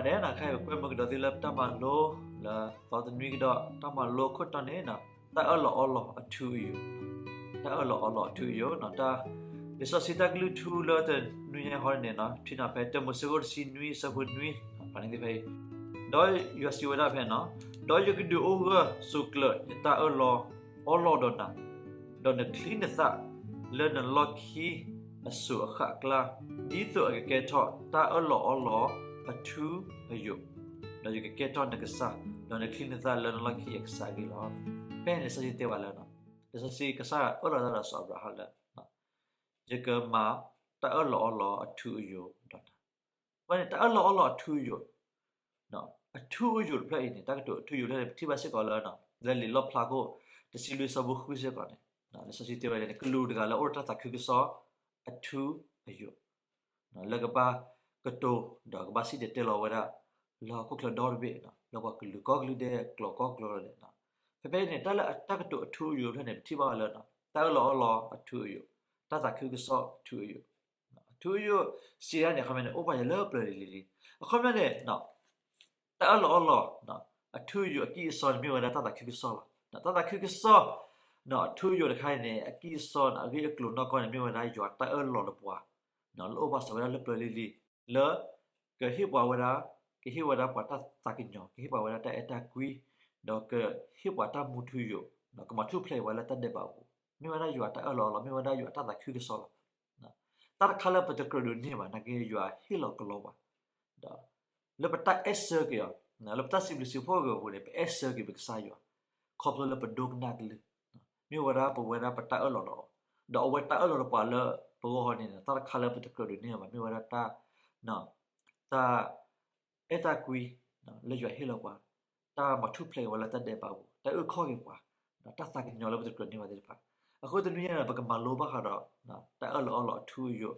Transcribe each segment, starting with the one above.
ဒီးခဲအံၤပကွဲမုာ်ကဒီးသုလၢပတၢ်မၤလိလၢသီတနွံကဒီး တၢ်မၤလိခိၣ်တီန့ၣ် တၢ်အၢၣ်လီၤအီလီၤအထူအယိာ်, တၢ်အၢၣ်လီၤအီလီၤအထူအယိာ်, လံာ်စီဆှံတၢ်ကလုၢ်ထူလၢတနွံညါအံၤန့ၣ် ထံၣ်နၤဖဲတၢမိၤၡ့ခိၣ်တဆံနွံအဆၢဖိနွံ, ဖးန့ၢ်သုဖဲအံၤ, ဒီးယွၤစံးဝဲဒၣ်ဖဲန့ၣ်, ဒီးယကဒုးအိၣ်ဂၢၢ်ဆိးကျၢၤယတၢ်အၢၣ်လီၤအီလီၤဒီးနၤ, ဒီးနချံနသၣ်လၢနလီၢ်ခံအစိၤအဃၣ်အကျါ, ဒ်သိးအကကဲထီၣ်တၢ်အၢၣ်လီၤအီလီၤအထူအယိာ်, ဒီးယကကဲထီၣ်နကစၢ်, ဒီးနချံနသၣ်လၢနလီၢ်ခံအကစၢ်အဂ့ၢ်လီၤ. ဖဲန့ၣ်လံာ်စီဆှံတဲဘၣ်လၢ လံာ်စီဆှံကစၢ်အၢၣ်လီၤတၢ်ဒီးစီၤအၤဘြၤဟၣ်လၢ ယကမၤတၢ်အၢၣ်လီၤအီလီၤအထူအယိာ်ဒီးနၤ, အဃိန့ၣ် တၢ်အၢၣ်လီၤအီလီၤအထူအယိာ်, အထူအယိာ်တဖျၢၣ်အံၤန့ၣ် တၢ်ကတိၤအထူအယိာ်တဖျၢၣ်န့ၣ် ပထံၣ်ဘၣ်စ့ၢ်ကီးလၢ လၢလံာ်လီၣ်ဖျါခိၣ်တဆံလွံၢ်အဆၢဖိဃုစ့ၢ်ကီးန့ၣ် လံာ်စီဆှံတဲဝဲဒၣ်န့ၣ် ကလူးတဂၤလၢအအိၣ်ဒီးတၢ်သးခုကစီၣ်အထူအယိာ် လၢကဘၣ်ကတိၤဒီးကဘၣ်စံၣ်တဲၤတဲလီၤဝဲဒၣ် လၢဟီၣ်ခိၣ်ချၢဒီတဘ့ၣ် လၢပှၤကလုာ်ကိးကလုာ်ဒဲး ကျိာ်ကိးကျိာ်ဒဲး, ဖဲဖဲအံၤန့ၣ် တၢ်လၢတၢ်ကတိၤအထူအယိာ်တဖျၢၣ်န့ၣ် ပထံၣ်ဘၣ်ဝဲလၢ တၢ်အၢၣ်လီၤအီလီၤအထူအယိာ်, တၢ်သးခုကစီၣ်အထူအယိာ်, အထူအယိာ်စံးဒ်န့ၣ် အခီပညီန့ၣ် အိၣ်ပာ်ယၤလၢပျၢၤလံၤလံၤလံၤ, အခီပညီန့ၣ် တၢ်အၢၣ်လီၤအီလီၤ အထူအယိာ်အကံၢ်အစီန့ၣ် မ့ၢ်ဝဲဒၣ်တၢ်သးခုကစီၣ်လီၤ. တၢ်သးခုကစီၣ် အထူအယိာ်တခါအံၤန့ၣ် အကံၢ်အစီန့ၣ် အဂ့ၢ်အကျိၤနီၢ်ကီၢ်န့ၣ် မ့ၢ်ဝဲဒၣ်ယွၤတၢ်အၢၣ်လီၤလၢပှၤ လၢအိၣ်ပာ်စၢၤဝဲဒၣ်လၢပျၢၤလံၤလံၤ လၢ ကဟ့ၣ်ပှၤဝဲဒၣ် ကဟ့ၣ်ဝဲဒၣ်ပှၤတၢ်သးကညီၤ ကဟ့ၣ်ပှၤဝဲဒၣ်တၢ်အဲၣ်တၢ်ကွံ ဒီးကဟ့ၣ်ပှၤတၢ်မူထူယိာ် ဒီးကမၤထူၣ်ဖျဲးပှၤလၢတၢ်ဒဲးဘးအပူၤ မ့ၢ်ဝဲဒၣ်ယွၤတၢ်အၢၣ်လီၤအီလီၤ မ့ၢ်ဝဲဒၣ်ယွၤတၢ်သးခုကစီၣ်လီၤ. တၢ်တခါလၢပတကြၢးဒိးန့ၢ်ဘၣ် နာ်က့ယွၤဟ့ၣ်လီၤကလီပှၤ ဒီး လၢပတၢ်အဲၣ်ဆၢက့ၤအီၤ လၢပတၢ်စံးဘျုးစံးဖှိၣ်က့ၤအပူၤန့ၣ် ပအဲၣ်ဆၢက့ၤပကစၢ်ယွၤ ခီဖျိလၢပဒိကနၣ်ကလုၢ် မ့ၢ်ဝဲဒၣ်ပဝဲဒၣ်ပတၢ်အၢၣ်လီၤဒီးအီၤ ဒီးအဝဲတၢ်အၢၣ်လီၤလၢပှၤလၢပဂီၢ်န့ၣ် တၢ်တခါလၢပတကြၢးဒိးန့ၢ်ဘၣ် မ့ၢ်ဝဲဒၣ်တၢ် တၢ် အဲၣ်တၢ်ကွံ လၢယွၤဟ့ၣ်လီၤပှၤ တၢ်မၤထူၣ်ဖျဲးပှၤလၢတၢ်ဒဲးဘးအပူၤ တၢ်အုၣ်ခီၣ်က့ၤပှၤ တၢ်သးကညီၤလၢပတကြၢးန့ၢ်ဘၣ်သ့ၣ်တဖၣ် အဃိတနွံညါန့ၣ် ပကမၤလိဘၣ်ဃးဒီး တၢ်အၢၣ်လီၤအီလီၤအထူအယိာ်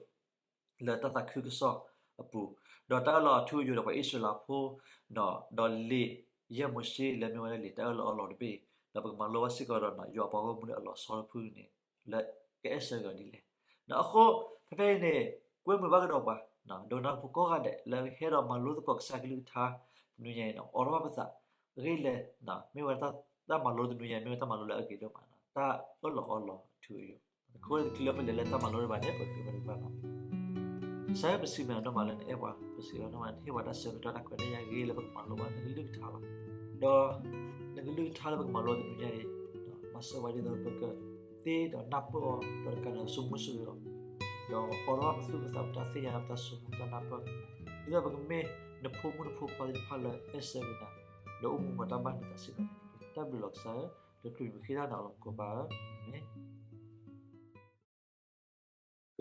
လၢတၢ်သးခုကစီၣ်အပူၤ, ဒီးတၢ်အၢၣ်လီၤအထူအယိာ်ဒီးပှၤအံၣ်စရ့လးဖိ ဒီးလံာ်ယဲၢ်မိၤၡ့လၢမ့ၢ်ဝဲဒၣ်လံာ်တၢ်အၢၣ်လီၤအီလီၤတဘ့ၣ်အံၤ ဒီးပကမၤလိဘၣ်စ့ၢ်ကီးဒီး ယွၤပှၤဂီၢ်မုၢ်လၢအလီၤဆီတဖုန့ၣ် လၢကအဲၣ်ဆၢက့ၤအီၤဒ်လဲၣ်. ဒီးအဃိ ဖဲဖဲအံၤန့ၣ် ကွဲမုာ်ဘၣ်ကဒီးပှၤ ဒိကနၣ်တၢ်ဖိကိးဂၤဒဲးလၢဟဲဒီးမၤလိသကိးကစၢ်ကလုၢ်ကထါ တနွံညါအံၤန့ၣ် အိးထီၣ်ဘၣ်ပသး အဂ့ၢ်လဲၣ် မ့ၢ်ဝဲတၢ်မၤလိတနွံညါ မ့ၢ်ဝဲတၢ်မၤလိလၢအဂ့ၤဒိၣ်မး တၢ်အၢၣ်လီၤအီလီၤအထူအယိာ် အဃိတချုးလၢပလဲၤလၢတၢ်မၤလိတဖၣ်န့ၣ် ပဃ့ဘါထုကဖၣ်လီၤ. ကစၢ်ယွၤ ပစံးဘျုးနၤဒိၣ်မးလၢနအဲၣ်ပှၤ ပစံးဘျုးနၤဒိၣ်မး နဟ့ၣ်ပှၤတၢ်ဆၢကတီၢ် တၢ်ခွဲးတၢ်ယာ်ဂ့ၤလၢပကမၤလိဘၣ်နကလုၢ်ကထါလီၤ. ဒီးနကလုၢ်ကထါလၢပကမၤလိတနွံညါအံၤ မၤစၢၤပှၤဒ်သိးပကသ့ဒီးနၢ်ပၢၢ်အီၤ ဒီးတကးန့ၣ် ဆိကမိၣ်ဆိၣ်ဂ့ၤအီၤ ဒီးအိးထီၣ်ဘၣ်ပသူၣ်ပသး ပတၢ်သ့ၣ်ညါ ပတၢ်ဆိကမိၣ်တၢ်နၢ်ပၢၢ် ဒ်သိးပကမ့ၢ်နဖိမုၣ်နဖိခွါသ့ၣ်တဖၣ်လၢအဲၣ်ဆၢက့ၤနၤ ဒီးအိၣ်မူပှၤတၢ်ဘၣ်နသးစ့ၢ်ကီးန့ၣ်တက့ၢ်. တၢ်ဘျုးလီၤကစၢ်ဧၢ, လၢခရံာ်မံၤဃ့တၢ်နၤလီၤပကိးပၢ်ဧၢ, အၤမ့ၣ်. ဂ့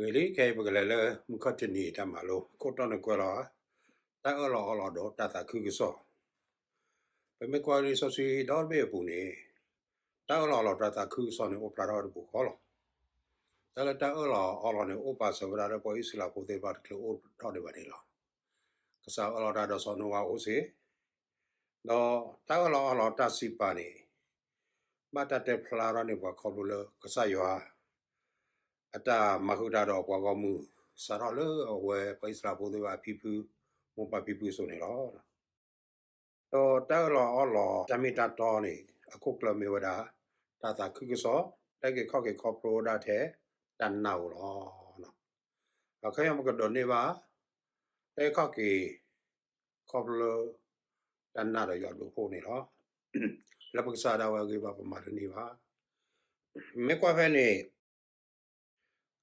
ၤလံ, ခဲအံၤပကလဲၤလၢမုၢ်ခီၣ်ထံးနံၤတၢ်မၤလိ ခိၣ်တီန့ၣ်ကွဲးလီၤ တၢ်အၢၣ်လီၤအီလီၤဒီးတၢ်သးခုကစီၣ်. ပမ့ၢ်ကွၢ်လံာ်စီဆှံဒီတဘ့ၣ်အပူၤန့ၣ် တၢ်အၢၣ်လီၤအီလီၤတၢ်သးခုကစီၣ်န့ၣ် အိၣ်ဖျါထီၣ်တပူၤဃီလီၤ. တၢ်လၢတၢ်အၢၣ်လီၤအီလီၤန့ၣ် အိၣ်ပာ်စၢၤဝဲဒၣ်လၢပှၤအံၣ်စရ့လးဖိသ့ၣ်တဖၣ်တချုးအိၣ်ထီၣ်ဒံးဘၣ်န့ၣ်လီၤ. ကစၢ်အၢၣ်လီၤတၢ်ဒီးစီၤနိအၤအိၣ်စ့ၢ် ဒီးတၢ်အၢၣ်လီၤအီလီၤတၢ်စံးပာ်န့ၣ် ဘၣ်တၢ်တဲဖျါထီၣ်န့ၢ်ပှၤခီဖျိလၢကစၢ်ယွၤ အတၢ်မၤဃုာ်တၢ်ဒီးပှၤဂီၢ်မုၢ် စးထီၣ်လၢအဝဲပှၤအံၣ်စရ့လးဖိသ့ၣ်တဖၣ်အဖံဖု မိၢ်ပၢ်ဖံဖုအစိၤန့ၣ်လီၤ. ဒီးတၢ်အၢၣ်လီၤအီလီၤတၢ်မ့ၢ်တၢ်တီန့ၣ် အခိၣ်ကျၢၢ်မ့ၢ်ဝဲဒၣ် တၢ်သးခုကစီၣ် တၢ်အုၣ်က့ၤခီၣ်က့ၤခီဖျိဝဲဒၣ်ထဲ တၢ်နာ်ဧိၤလီၤ. အခီပညီပကဒိးန့ၢ်ဘၣ် တၢ်အုၣ်က့ၤခီၣ်က့ၤ ခီဖျိ တၢ်နာ်ဒီးယွၤဘျုးဖှိၣ်န့ၣ်လီၤ. လၢပကစၢ်ဒၣ်ဝဲအဂ့ၢ်ဘၣ်ပမၤတန့ၢ်ဘၣ်. မ့ၢ်ကွၢ်ဖဲန့ၣ်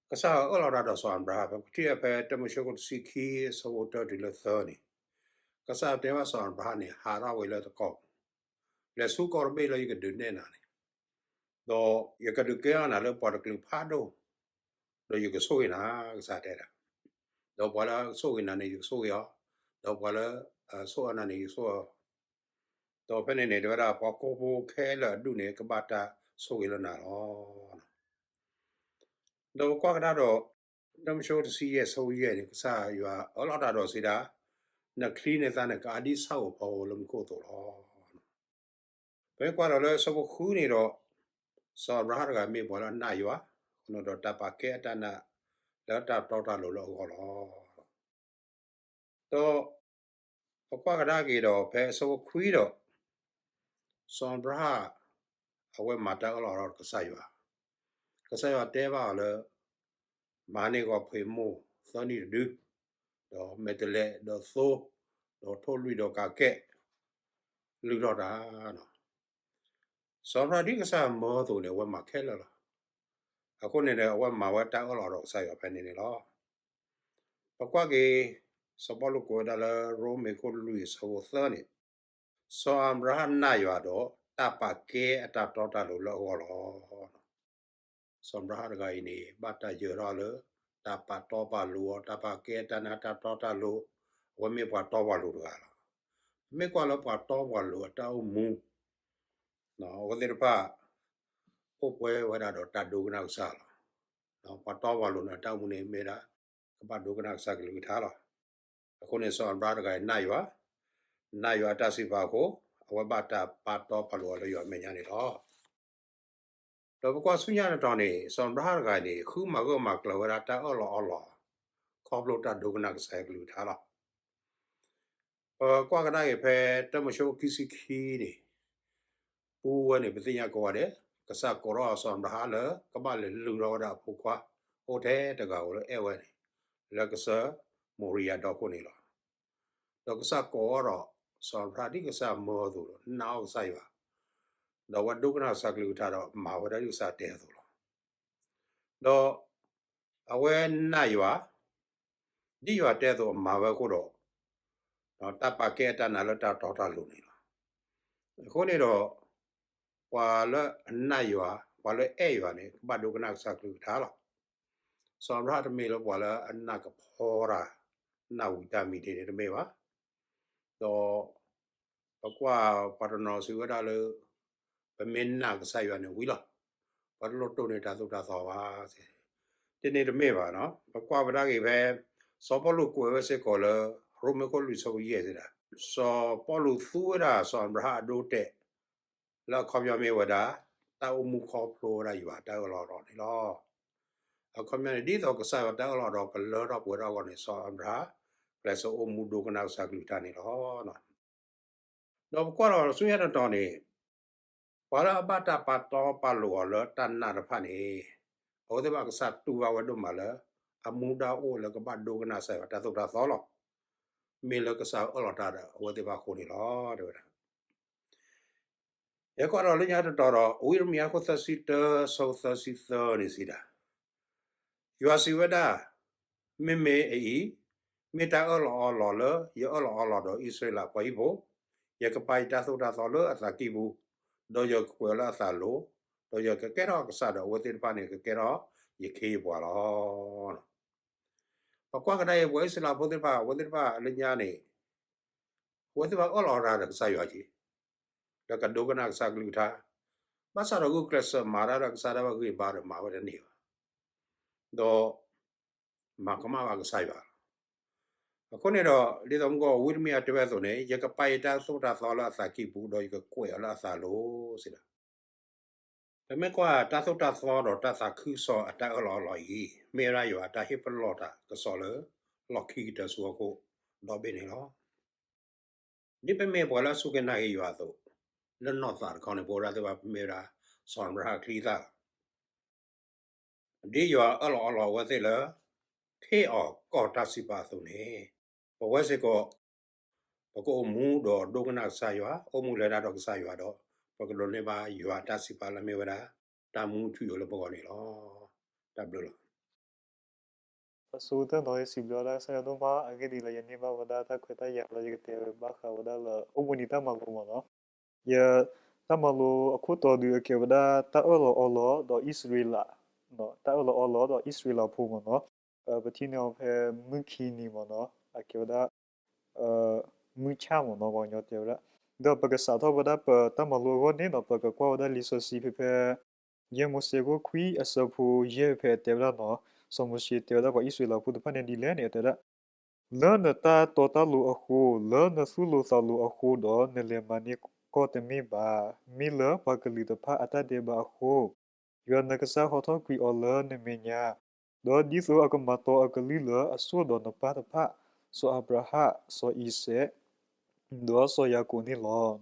ကစၢ်ယွၤအၢၣ်လီၤတၢ်ဒီးစီၤအၤဘြၤဟၣ် ဖဲပထံၣ်ဖဲတၢမိၤၡ့ခိၣ်တဆံခံအဆၢဖိတၢတုၤလၢသၢန့ၣ် ကစၢ်ယွၤတဲဘၣ်စီၤအၤဘြၤဟၣ်န့ၣ် ဟးထီၣ်ဝဲလၢတကီၢ်ပူၤ လဲၤဆူကီၢ်တဘ့ၣ်လၢယကဒုးနဲၣ်နၤန့ၣ် ဒီးယကဒုးကဲထီၣ်နၤလၢပှၤတကလုာ်ဖးဒိၣ် ဒီးယကဆိၣ်ဂ့ၤနၤ ကစၢ်တဲဒၣ် ဒီးပှၤလၢအဆိၣ်ဂ့ၤနၤန့ၣ် ယကဆိၣ်ဂ့ၤအီၤ ဒီးပှၤလၢ ဆိၣ်အၢနၤန့ၣ် ယကဆိၣ်အီၤ ဒီးဖဲန့ၣ်န့ၣ် တဲဝဲဒၣ်ပှၤဟီၣ်ခိၣ်ဖိခဲလၢာ်အဒူၣ်န့ၣ် ကဘၣ်တၢ်ဆိၣ်ဂ့ၤလၢနၤလီၤ. ဒီးပကွၢ်ကဒါဒီး တၢမိၤၡ့တဆံယဲၢ်အဆၢဖိယဲၢ်န့ၣ် ကစၢ်ယွၤအၢၣ်လီၤတၢ်ဒီးစံးဒၣ် နချံနသၣ်န့ၣ် ကအါဒ်ဆၣ်ဧိၤဖီဧိၤလၢမူခိၣ်အသိးလီၤ. ပမ့ၢ်ကွၢ်ဒီးလၢအဆၢဖိဃုန့ၣ်ဒီး စီၤအၤဘြၤဟၣ်တဂၤမ့ၢ်ပှၤလၢအနာ်ယွၤ ဒီးတၢ်ပာ်ကဲအတၢ်နာ်လၢတၢ်တီတၢ်လိၤလၢအဂီၢ်လီၤ. ဒီး ပကွၢ်ကဒါက့ၤဒီးဖဲအဆၢဖိခွံဒီး စီၤအၤဘြၤဟၣ် အဝဲမၤတၢ်အၢၣ်လီၤဒီးကစၢ်ယွၤ, ကစၢ်ယွၤတဲဘၣ်အီၤလၢ မၤန့ၢ်ဂီၤဖံးမိၢ်သၢနံၣ်တဒု, ဒီးမဲာ်တဲးလဲးဒီးသိ, ဒီးထိၣ်လွံၢ်ဒီးကးကဲၣ် လုၢ်ထီၣ်တၢ်. စီၤအၤဘြၤဟၣ်ဒ်ကစၢ်မၢအသိးန့ၣ် အဝဲမၤခဲလၢာ်လီၤ. အဃိန့ၣ်ဒီး အဝဲမၤဝဲတၢ်အၢၣ်လီၤဒီးကစၢ်ယွၤဖဲန့ၣ်န့ၣ်လီၤ. ပကွၢ်က့ၤ စီၤပီလူးကွဲးဝဲဒၣ်လၢ ရိမ့ၤခိၣ်လွံၢ်အဆၢဖိသၢန့ၣ်, စီၤအၤဘြၤဟၣ်နာ်ယွၤဒီး တၢ်ပာ်ကဲအတၢ်တီတၢ်လိၤလၢအဂီၢ်လီၤ. စီၤအၤဘြၤဟၣ်တဂၤအံၤန့ၣ် ဘၣ်တၢ်ယၢၤထီၣ်လၢ တၢ်ပာ်တီပာ်လိၤအီၤ, တၢ်ပာ်ကဲတၢ်နာ်တၢ်တီတၢ်လိၤ, အဝဲမ့ၢ်ပှၤတီပှၤလိၤတဂၤလီၤ. ပမ့ၢ်ကွၢ်လၢပှၤတီပှၤလိၤအတၢ်အိၣ်မူ အဝဲသ့ၣ်တဖၣ် အိၣ်ပှဲၤဝဲဒၣ်ဒီးတၢ်ဒိကနၣ်ကစၢ်လီၤ. ပှၤတီပှၤလိၤန့ၣ် အတၢ်အိၣ်မူန့ၣ်မ့ၢ်ဒၣ် ကဘၣ်ဒိကနၣ်ကစၢ်ကလုၢ်ကထါလီၤ. အဃိန့ၣ် စီၤအၤဘြၤဟၣ်တဂၤအံၤနာ်ယွၤ, နာ်ယွၤအတၢ်စံးပာ်အဃိ, အဝဲဘၣ်တၢ်ပာ်တီပာ်လိၤအီၤလၢယွၤအမဲာ်ညါန့ၣ်လီၤ. ဒီးပကွၢ်ဆူညါတတီၤန့ၣ် စီၤအၤဘြၤဟၣ်တဂၤအံၤန့ၣ် ဃုမၤဂၢၢ်မၤကျၢၤဝဲဒၣ်တၢ်အၢၣ်လီၤအီလီၤ ခီဖျိတၢ်ဒိကနၣ်ကစၢ်ယွၤကလုၢ်ကထါလီၤ. ပကွၢ်ကဒါက့ၤဖဲ တၢမိၤၡ့အဆၢခံဆံခံန့ၣ်, ပူဝဲန့ၣ် ပသ့ၣ်ညါကိးဂၤဒဲး, ကစၢ်ကိးထီၣ်စီၤအၤဘြၤဟၣ်လၢ ကဘၣ်လဲၤလုၢ်ထီၣ်ဝဲဒၣ်အဖိခွါ အိၣ်ထဲတဂၤဧိၤလၢအဲၣ်ဝဲန့ၣ်, လၢကစၢၢ်မိၤရံယၤဒီခိၣ်န့ၣ်လီၤ. ဒီးကစၢ်ကိးအီၤဒီး စီၤအၤဘြၤဟၣ်ဒ်ကစၢ်မၢအသိးဒီး နာ်အီၤကစၢ်ယွၤ, ဒီးအဝဲဒိကနၣ်ကစၢ်ကလုၢ်ကထါဒီးမၤဝဲဒၣ်ဒ်ကစၢ်တဲအသိးလီၤ. ဒီးအဝဲနာ်ယွၤ, ဒ်ယွၤတဲအသိးအမၤဝဲအဃိဒီး, တၢ်ပာ်ကဲအတၢ်နာ်လၢတၢ်တီတၢ်လိၤန့ၣ်လီၤ. အဃိန့ၣ်ဒီး, ပှၤလၢအနာ်ယွၤ, ပှၤလၢအအဲၣ်ယွၤန့ၣ် ကဘၣ်ဒိကနၣ်ကစၢ်ကလုၢ်ကထါလီၤ. စီၤအၤဘြၤဟၣ်တမ့ၢ်လၢပှၤလၢအနာ်ကဖီတၢ်, နာ်ဝံၤတၢ်မံၤဒ်န့ၣ်တမ့ၢ်ဘၣ်. ဒီး ပကွၢ်ပှၤတနီၤစံးဝဲဒၣ်လၢ ပမ့ၢ်နာ်ကစၢ်ယွၤန့ၣ်ဝံၤလီၤ. ပှၤတလိၣ်တိၢ်န့ၢ်တၢ်သိၣ်တၢ်သီဘၣ်. တန့ၣ်တမ့ၢ်ဘၣ်နီၤ, ပကွၢ်ဝဲဒၣ်က့ၤဖဲ စီၤပီလူးကွဲးဝဲစ့ၢ်ကီးလၢ ရိမ့ၤခိၣ်လွံၢ်ဆၢဖိယဲၢ်စံးဒၣ်, စီၤပီလူးသူဝဲဒၣ်စီၤအၤဘြၤဟၣ်အဒိအတဲာ် လၢအခီပညီမ့ၢ်ဝဲဒၣ် တၢ်အိၣ်မူခီဖျိဝဲဒၣ်ယွၤတၢ်အၢၣ်လီၤအီလီၤန့ၣ်လီၤ. အခီပညီန့ၣ် ဒ်သိးကစၢ်ယွၤတၢ်အၢၣ်လီၤအီလီၤကလၢထီၣ်ပှဲၤထီၣ်အဂီၢ်န့ၣ် စီၤအၤဘြၤဟၣ် ကျဲးစၢးအိၣ်မူဒိကနၣ်ကစၢ်ကလုၢ်ကထါန့ၣ်လီၤ. ဒီးပကွၢ်ဒီးဆူညါတတီၤန့ၣ်, ပှၤလၢအဘၣ်တၢ်ပာ်တီပာ်လိၤအီၤလၢတၢ်နာ်တဖၣ်န့ၣ်, အဝဲသ့ၣ်တဖၣ်ကစၢ်တူၢ်ဘၣ်ဝဲဒိၣ်မးလၢ အမူဒါအိၣ်လၢကဘၣ်ဒိကနၣ်ကစၢ်ယွၤတၢ်သိၣ်တၢ်သီလီၤ. မ့ၢ်လၢကစၢ်အၢၣ်လီၤတၢ်ဒီးအဝဲသ့ၣ်တဖၣ်အဃိန့ၣ်လီၤ တဲဝဲဒၣ်. ယကွၢ်ဒီးလၢညါတတီၤဒီး ဝံယံးရမံယၤအခိၣ်သၢဆံတၢ ဆၢဖိသၢဆံသၢန့ၣ်စံးဒၣ်, ယွၤစံးဝဲဒၣ်, မ့မ့ၢ်အအံၤ, မ့ၢ်တၢ်အၢၣ်လီၤအီလီၤလၢယအၢၣ်လီၤအီလီၤဒီးအံၣ်စရ့လးပှၤဟံၣ်ဖိ, ယကပာ်ယတၢ်သိၣ်တၢ်သီလၢအသးကံၢ်ပူၤ, ဒီးယကကွဲးအီၤလၢအသးလိၤ, ဒီးယကကဲထီၣ်အကစၢ်ဒီးအဝဲသ့ၣ်တဖၣ်န့ၣ် ကကဲထီၣ်ယခ့ယပှၤလီၤ. ပကွၢ်ကဒါအံၤ ပှၤအံၣ်စရ့လးဖိသ့ၣ်တဖၣ် အဝဲသ့ၣ်တဖၣ်လၢညါန့ၣ် အဝဲသ့ၣ်တဖၣ်အၢၣ်လီၤတၢ်ဒီးကစၢ်ယွၤက့ၤ, ဒီးကဒိကနၣ်ကစၢ်ကလုၢ်ကထါ, ဘၣ်ဆၣ်ဒီးဂုာ်ကျဲးစၢးမၤတၢ်ဒီးကစၢ်ဒၣ်ဝဲဂ့ၤဘၣ်ဒီးမၤဝဲတန့ၢ်ဘၣ်, ဒီး မၤကမၣ်ဘၣ်ကစၢ်ယွၤလီၤ. အဃိန့ၣ်ဒီး ဒ်သိးမုၢ်ကီၢ်ဝံယံးရမံယၤတဲဝဲအသိးန့ၣ် ယကပာ်ယတၢ်သိၣ်တၢ်သီလၢအသးကံၢ်ပူၤ ဒီးယကကွဲးအီၤလၢအသးလိၤစံးဒၣ်. ပမ့ၢ်ကွၢ်တၢ်သိၣ်တၢ်သီဒီးတၢ်သးခုကစီၣ်အတၢ်အၢၣ်လီၤအီလီၤအံၤ မ့ၢ်ဝဲဒၣ်ယွၤအတၢ်ဟ့ၣ်ပလီၢ်တၢ်ကစီၣ်လၢ လီၢ်ခံကတၢၢ်ဆူဟီၣ်ခိၣ်ဒီဘ့ၣ်န့ၣ်လီၤ. ဒ်ပမ့ၢ်ပှၤလၢအစူၢ်က့ၤနာ်က့ၤယွၤအသိး, လၢနီၢ်သးတခီန့ၣ် ပဝဲဒၣ်သ့ၣ်တဖၣ်ပမ့ၢ်ဝဲဒၣ် စီၤအၤဘြၤဟၣ်အချံအသၣ်လီၤ. ဒ်ယွၤအၢၣ်လီၤအီလီၤအဝဲသ့ၣ်လၢ ဟ့ၣ်အီၤကီၢ်တၢ်စံးပာ်အသိးန့ၣ်, ပဝဲစ့ၢ်ကီး ပကအိၣ်မူဒီးဒိကနၣ်ကစၢ်ယွၤ, အိၣ်မူလဲၤတၢ်ဒီးကစၢ်ယွၤဒီး ပကဒိးန့ၢ်ဘၣ်ယွၤအတၢ်စံးပာ်လၢအမ့ၢ်ဝဲဒၣ် တၢ်မူထူယိာ်လၢပဂီၢ်န့ၣ်လီၤ. တၢ်ဘျုးလီၤ. အဆိကတၢၢ်နီၤ ယစံးဘျုးဝဲဒၣ်ကစၢ်ယွၤဒိၣ်မး အဂ့ၢ်ဒ်အံၤလၢယန့ၢ်ဘၣ်ဝဲဒၣ်တၢ်ခွဲးတၢ်ယာ်လၢယကတဲဘၣ်ဃးဝဲဒၣ်လၢ အိၣ်ဘှံးနံၤတၢ်မၤလိမ့ၢ်နီၤ. ယတၢ်မၤလိအခိၣ်တီဒုးအကဲဝဲဒၣ် တၢ်အၢၣ်လီၤအီလီၤဒီးအံၣ်စရ့လး, တၢ်အၢၣ်လီၤအီလီၤဒီးအံၣ်စရ့လးဖိမ့ၢ်နီၤ. ပထံၣ်န့ၢ်အီၤဖဲမုၢ်ခံနံၤမ့ၢ်နီၤ, အကဲဝဲဒၣ် မုၢ်ဆၣ်မ့ၢ်နီၤ ပှၤကညီတဲဝဲဒၣ်. ဒီးပကစးထီၣ်ဝဲဒၣ်ပတၢ်မၤလိအဂီၢ်န့ၣ်နီၤ ပကကွၢ်ဝဲဒၣ်လံာ်စီဆှံဖဲဖဲ ယဲၢ်မိၤၡ့ခိၣ်ခွံအဆၢဖိယဲၢ်ဖဲအတဲဝဲဒၣ်နီၤ, စီၤမိၤၡ့တဲဝဲဒၣ်ပှၤအံၣ်စရ့လးဖိတဖၣ်န့ၣ်ဒ်လဲၣ်န့ၣ် အတဲဝဲဒၣ်, လၢနတၢ်တီတၢ်လိၤအဃိ, လၢနသူၣ်လိၤသးလိၤအဃိဒီး နလဲၤမၤန့ၢ်ကီၢ်တမ့ၢ်ဘၣ်. မ့ၢ်လၢပှၤကလုာ်တဖၣ်အတၢ်ဒဲးဘးအဃိ, ယွၤနကစၢ်ဟီထီၣ်ကွံာ်အီၤလၢနမဲာ်ညါ, ဒီးဒ်သိးအကမၤတီအကလုၢ်လၢအစိၣ်ဒီးနပၢ်တဖၣ်, စီၤအၤဘြၤဟၣ်, စီၤအံၤစဲး, ဒီးစီၤယၤကိာ်န့ၣ်လီၤ.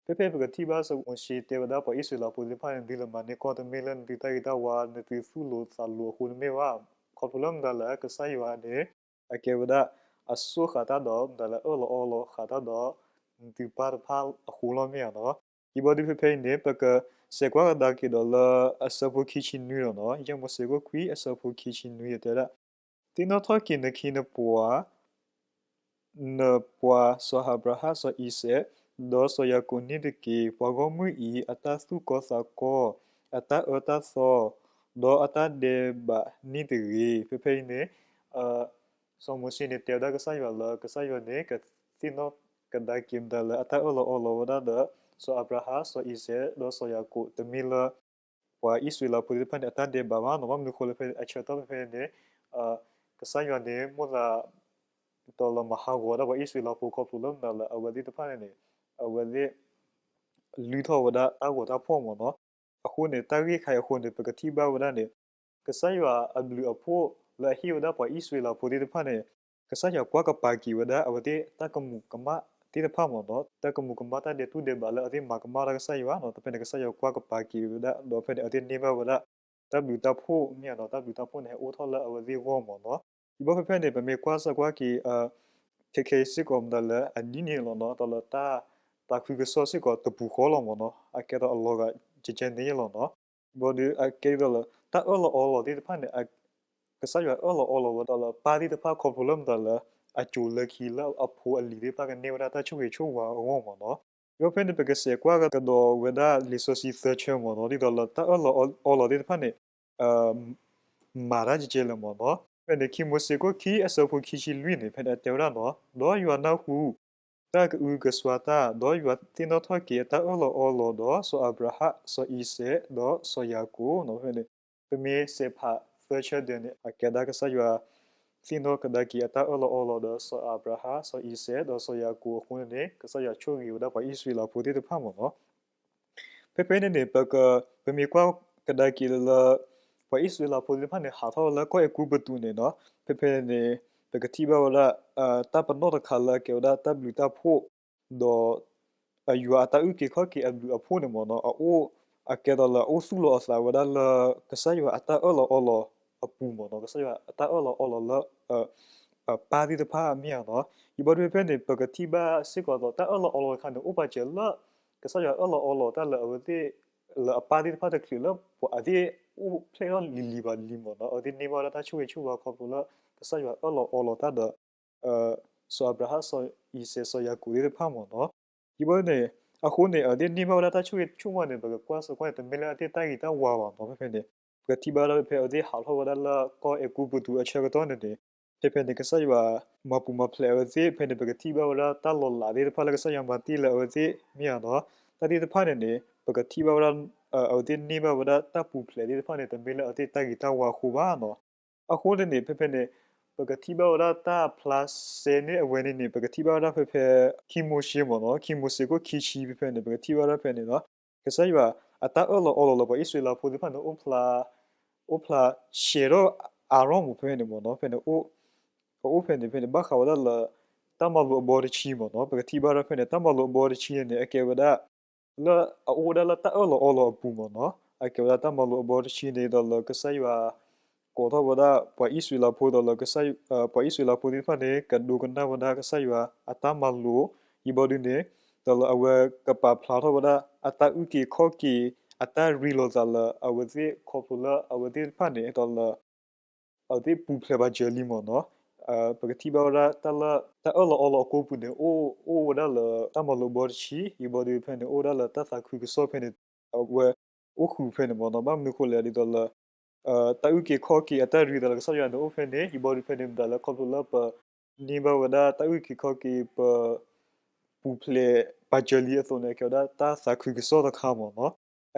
ဖဲဖဲပကထံၣ်ဘၣ်စီၤမိၤၡ့တဲဝဲဒၣ်ပှၤအံၣ်စရ့လးဖိသ့ၣ်တဖၣ်န့ၣ် နသုလၢမၤန့ၢ်ကီၢ်တမ့ၢ်လၢနသုတၢ်ဂ့ၤတၢ်ဝါ နသုသူၣ်လိၤသးလိၤအဃိတမ့ၢ်ဘၣ်. ခီဖျိလၢမတၤလဲၣ် ကစၢ်ယွၤန့ၣ် အကဲဝဲဒၣ် အစိဃာ်တၢ်ဒီး မတၤလဲၣ် အၢၣ်လီၤအီလီၤဃာ်တၢ်ဒီး နသုပၢ်တဖၣ်အဃိလီၤမ့ၢ်ဧါနီၤ. ယံၤဘီဒုးဖဲဖဲအံၤန့ၣ် ပကစဲးကွၢ်ကဒါက့ၤဒီးလၢအဆၢဖိခံဆံနွံလီၤနီၤ. ယဲၢ်မိၤၡ့ခိၣ်ခွံအဆၢဖိခံဆံနွံ ယတဲဒၣ်, သ့ၣ်နီၣ်ထီၣ်က့ၤနခ့နပှၤ နပှၤစီၤအၤဘြၤဟၣ်, စီၤအံၤစဲး, ဒီးစီၤယၤကိာ်န့ၣ်တက့ၢ်. ပှၤဂီၢ်မုၢ်အံၤ အတၢ်သူၣ်ကီသးကီ, အတၢ်အၢတၢ်သီ, ဒီးအတၢ်ဒဲးဘးန့ၣ်တဂ့ၤ. ဖဲဖဲအံၤန့ၣ် စီၤမိၤၡ့န့ၣ် တဲဝဲဒၣ်ကစၢ်ယွၤလၢ ကစၢ်ယွၤန့ၣ် ကသ့ၣ်နီၣ်ကဒါက့ၤမတၤလၢအတၢ်အၢၣ်လီၤအီလီၤဝဲဒၣ်ဒီး စီၤအၤဘြၤဟၣ်, စီၤအံၤစဲး, ဒီးစီၤယၤကိာ် တမ့ၢ်လၢ ပှၤအံၣ်စရ့လးဖိသ့ၣ်တဖၣ်န့ၣ် အတၢ်ဒဲးဘးဘၣ်နီၤ. ဘၣ်မနုၤအဃိလဲၣ် ဖဲအဆၢကတီၢ်ဖဲဖဲန့ၣ် ကစၢ်ယွၤန့ၣ် မိၣ်သး ဒီးလၢမၤဟးဂီၤဒၣ်ပှၤအံၣ်စရ့လးဖိခီဖျိလၢမတၤလၢ အဝဲသ့ၣ်တဖၣ်န့ၣ်န့ၣ် အဝဲသ့ၣ် လုၢ်ထီၣ်ဝဲဒၣ်တၢ်ဂီၤတၢ်ဖှီၣ်မ့ၢ်နီၤ. အဃိန့ၣ် တၢ်ဂ့ၢ်ခါအံၤအဃိန့ၣ် ပကထံၣ်ဘၣ်ဝဲဒၣ်န့ၣ် ကစၢ်ယွၤအဘျုးအဖှိၣ်လၢအဟ့ၣ်ဝဲဒၣ်ပှၤအံၣ်စရ့လးဖိသ့ၣ်တဖၣ်န့ၣ် ကစၢ်ယွၤကွၢ်ကပၤက့ၤဝဲဒၣ် အဝဲသ့ၣ်တၢ်ကမူးကမၣ်သ့ၣ်တဖၣ်မ့ၢ်နီၤ. တၢ်ကမူးကမၣ်တၢ်ဒဲးတူၢ်ဒဲးဘးလၢအဝဲသ့ၣ်မၤကမၣ်တၢ်ကစၢ်ယွၤနီၤ. တဖဲန့ၣ်ကစၢ်ယွၤကွၢ်ကပၤက့ၤဝဲဒၣ် ဒီးဖဲန့ၣ် အဝဲသ့ၣ်န့ၢ်ဘၣ်ဝဲဒၣ် တၢ်ဘျုးတၢ်ဖှိၣ်မ့ၢ်ဧါနီၤ. တၢ်ဘျုးတၢ်ဖှိၣ်န့ၣ် ဟဲအိၣ်ထီၣ်လၢအဝဲသ့ၣ်ဂီၢ်မ့ၢ်နီၤ. ယံၤဘီဖဲဖဲန့ၣ် ပမ့ၢ်ကွၢ်စၢၤကွၢ်က့ၤ ခဲခဲအံၤစ့ၢ်ကီးမတၤလၢအနံၣ်န့ၣ်လီၤနီၤ, ဒီးလၢတၢ်သးခုကစီၣ်စ့ၢ်ကီးတပူၤဃီလီၤမ့ၢ်နီၤ. အကဲဒီးအလီၤဂာ်ကဲကဲန့ၣ်လီၤနီၤ. ဘီဒုးအကဲဒ်သိးလၢ တၢ်အၢၣ်လီၤအီလီၤသ့ၣ်တဖၣ်န့ၣ် ကစၢ်ယွၤအၢၣ်လီၤအီလီၤဝဲဒၣ်လၢပၢ်သ့ၣ်တဖၣ်ခီဖျိလၢမတၤလၢ အစိၤလၢခံလၢအဖိအလံၤသ့ၣ်တဖၣ်ကန့ၢ်ဝဲဒၣ်တၢ်ဆိၣ်ဂ့ၤဆိၣ်ဝါအဂီၢ်မ့ၢ်နီၤ. ယံၤဘီဖဲန့ၣ် ပကစဲးကွၢ်ကဒီးဝဲဒၣ်လံာ်စီဆှံသၢဆၢမ့ၢ်နီၤ, ဒ်သိးလၢတၢ်အၢၣ်လီၤအီလီၤသ့ၣ်တဖၣ်န့ၣ် မၤတၢ်ကဲကဲလၢာ်မ့ၢ်နီၤ. ဖဲန့ၣ် ခံမိၤၡ့ခိၣ်ခံအဆၢဖိခံဆံလွံၢ်န့ၣ် ဖဲန့ၣ်အတဲဝဲဒၣ်နီၤ, ဒီးယွၤနၢ်ဟူ တၢ်ကအုကစွါတၢ်, ဒီးယွၤသ့ၣ်နီၣ်ထီၣ်က့ၤအတၢ်အၢၣ်လီၤအီလီၤဒီး စီၤအၤဘြၤဟၣ်, စီၤအံၤစဲး, ဒီးစီၤယၤကိာ်နီၤ. ဖဲန့ၣ် ပမ့ၢ်စဲးဖးသၢဆၢဒၢးန့ၣ် အကဲဒၣ်ကစၢ်ယွၤ သ့ၣ်နီၣ်ကဒါက့ၤအတၢ်အၢၣ်လီၤအီလီၤဒီး စီၤအၤဘြၤဟၣ်, စီၤအံၤစဲး, ဒီးစီၤယၤကိာ်အဃိန့ၣ်န့ၣ် ကစၢ်ယွၤဆိၣ်ဂ့ၤဝဲဒၣ်ပှၤအံၣ်စရ့လးဖိသ့ၣ်တဖၣ်မ့ၢ်နီၤ. ဖဲဖဲန့ၣ်န့ၣ် ပက ပမ့ၢ်ကွၢ်ကဒါက့ၤလၢ ပှၤအံၣ်စရ့လးဖိသ့ၣ်တဖၣ်န့ၣ် ဟးထီၣ်ဝဲလၢကီၢ်အဲၤကူပတူးန့ၣ်နီၤ, ဖဲဖဲန့ၣ် ပကထံၣ်ဘၣ်ဝဲဒၣ် တၢ်ပနီၣ်တခါလၢအကဲဝဲဒၣ်တၢ်ဘျုးတၢ်ဖှိၣ် ဒီး ယွၤအတၢ်အုၣ်က့ၤခီၣ်က့ၤအဘျုးအဖှိၣ်န့ၣ်မ့ၢ်နီၤ, အအိၣ် အကဲဒ်သိးလၢအအိၣ်သူၣ်လီၤအသးဝဲဒၣ်လၢ ကစၢ်ယွၤအတၢ်အၢၣ်လီၤအီလီၤအပူၤမ့ၢ်နီၤ, ကစၢ်ယွၤအတၢ်အၢၣ်လီၤအီလီၤလၢ ပၢ်သ့ၣ်တဖၣ်မ့ၢ်ဧါနီၤ. ယံၤဘီဒုးဖဲဖဲန့ၣ် ပကထံၣ်ဘၣ်စ့ၢ်ကီးဒီး တၢ်အၢၣ်လီၤအီလီၤတခါန့ၣ် အိၣ်ပာ်စၢၤလၢ ကစၢ်ယွၤအၢၣ်လီၤအီလီၤတၢ်လၢအဝဲသ့ၣ် လၢအပၢ်သ့ၣ်တဖၣ်တချုးလၢ ပှၤအဝဲသ့ၣ်အိၣ်ဖျဲၣ်ထီၣ်လံၤလံၤဘၣ်လံမ့ၢ်နီၤ, အဝဲသ့ၣ်န့ၢ်ဘၣ်ဝဲဒၣ်တၢ်ဆိၣ်ဂ့ၤဆိၣ်ဝါခီဖျိလၢ ကစၢ်ယွၤအၢၣ်လီၤအီလီၤတၢ်ဒီး စီၤအၤဘြၤဟၣ်, စီၤအံၤစဲး, စီၤယၤကိာ်သ့ၣ်တဖၣ်မ့ၢ်နီၤ. ယံၤဘီန့ၣ် အဃိန့ၣ် အဝဲသ့ၣ်န့ၢ်ဘၣ်ဝဲဒၣ်တၢ်ဆိၣ်ဂ့ၤဆိၣ်ဝါန့ၣ် ပကကွၢ်စ့ၢ်ကီးန့ၣ် တမ့ၢ်လၢအဝဲသ့ၣ်တၢ်ဂ့ၤတၢ်ဝါဘၣ်နီၤ. ဖဲဖဲန့ၣ် ပကထံၣ်ဘၣ်ဒၣ်ဖဲဖဲအဝဲသ့ၣ်ဟးထီၣ်ဝဲဒၣ်လၢ ကီၢ်အဲၤကူပတူးအဆၢကတီၢ်န့ၣ်န့ၣ် ဖဲဖဲန့ၣ် ကစၢ်ယွၤ မၤပူၤမၤဖျဲးအဝဲသ့ၣ်, ဖဲန့ၣ် ပကထံၣ်ဘၣ်ဝဲဒၣ်တၢ်လီၤလးသ့ၣ်တဖၣ်လၢကစၢ်ယွၤမၤတ့ၢ်လၢအဝဲသ့ၣ်မ့ၢ်ဧါနီၤ. တၢ်သ့ၣ်တဖၣ်န့ၣ်န့ၣ် ပကထံၣ်ဘၣ်ဝဲဒၣ် အဝဲသ့ၣ်န့ၢ်ဘၣ်ဝဲဒၣ်တၢ်ပူၤဖျဲးသ့ၣ်တဖၣ်န့ၣ် တမ့ၢ်လၢအဝဲသ့ၣ်တၢ်ဂ့ၤတၢ်ဝါအဃိဘၣ်နီၤ. အဃိန့ၣ်န့ၣ် ဖဲဖဲန့ၣ် ပကထံၣ်ဘၣ်ဝဲဒၣ်တၢ်ဖျါစဲန့ၢ်အဝဲန့ၣ်န့ၣ် ပကထံၣ်ဘၣ်ဝဲဒၣ်ဖဲဖဲ ခံမိၤၡ့မ့ၢ်နီၤ, ခံမိၤၡ့ခိၣ်ခံဆံဖဲဖဲန့ၣ် ပကထံၣ်ဘၣ်ဒၣ်ဖဲန့ၣ်နီၤ, ကစၢ်ယွၤအတၢ်အၢၣ်လီၤအီလီၤလၢပှၤအံၣ်စရ့လးဖိသ့ၣ်တဖၣ်န့ၣ် အိၣ်ဖျါ အိၣ်ဖျါရှဲထီၣ်အၤရိၣ်မ့ၢ်ဖဲဖဲန့ၣ်မ့ၢ်နီၤ. ဖဲန့ၣ် အအိၣ်ဖဲန့ၣ် ဖဲန့ၣ် ဘၣ်ဃးဝဲဒၣ်လၢ တၢ်မၤလိာ်အဘီတဆံမ့ၢ်နီၤ. ပကထံၣ်ဘၣ်ဒၣ်ဖဲန့ၣ် တၢ်မၤလိာ်အဘီတဆံန့ၣ်န့ၣ် အကဲဝဲဒၣ် လၢအအိၣ်ဝဲဒၣ်လၢတၢ်အၢၣ်လီၤအီလီၤအပူၤမ့ၢ်နီၤ. အကဲဝဲဒၣ်တၢ်မၤလိာ်အဘီတဆံန့ၣ် ဒီးလၢကစၢ်ယွၤ ကိးထီၣ်ဝဲဒၣ်ပှၤအံၣ်စရ့လးဖိဒီးလၢကစၢ် ပှၤအံၣ်စရ့လးဖိသ့ၣ်တဖၣ်န့ၣ် ကဒိကနၣ်ဝဲဒၣ်ကစၢ်ယွၤအတၢ်မၤလိာ်, ယံၤဘီဒုန့ၣ် ဒီးလၢအဝဲကပာ်ဖျါထီၣ်ဝဲဒၣ် အတၢ်အုၣ်က့ၤခီၣ်က့ၤ အတၢ်ရ့လိာ်သးလၢအဝဲသ့ၣ်ခီဖျိလၢအဝဲသ့ၣ်တဖၣ်န့ၣ် ဒီးလၢ အဝဲသ့ၣ်ပူၤဖျဲးပာ်စၢၤလံမ့ၢ်နီၤ. ပကထံၣ်ဘၣ်ဝဲဒၣ်တၢ်လၢ တၢ်အၢၣ်လီၤအီလီၤအကိာ်ပူၤန့ၣ် အိၣ် အိၣ်ဝဲဒၣ်လၢတၢ်မၤလိာ်အဘီတဆံ, ယံၤဘီဒုဖဲန့ၣ် အိၣ်ဝဲဒၣ်လၢတၢ်သးခုကစီၣ်ဖဲန့ၣ် အဝဲအိၣ်ဃုာ်ဖဲန့ၣ်မ့ၢ်နီၤ. ဘၣ်မနုၤဃိလဲၣ် ဒ်သိးလၢ တၢ်အုၣ်က့ၤခီၣ်က့ၤအတၢ်ရ့သးလၢကစၢ်ယွၤန့ၣ်အိၣ်ဖဲန့ၣ်, ယံၤဘီဒုဖဲန့ၣ် မတၤလၢခီဖျိလၢပန့ၢ်ဘၣ်ဝဲဒၣ်တၢ်အုၣ်က့ၤခီၣ်က့ၤ ပပူၤဖျဲးပာ်စၢၤလံအသိးန့ၣ် အကဲဝဲဒၣ်တၢ်သးခုကစီၣ်တခါမ့ၢ်နီၤ.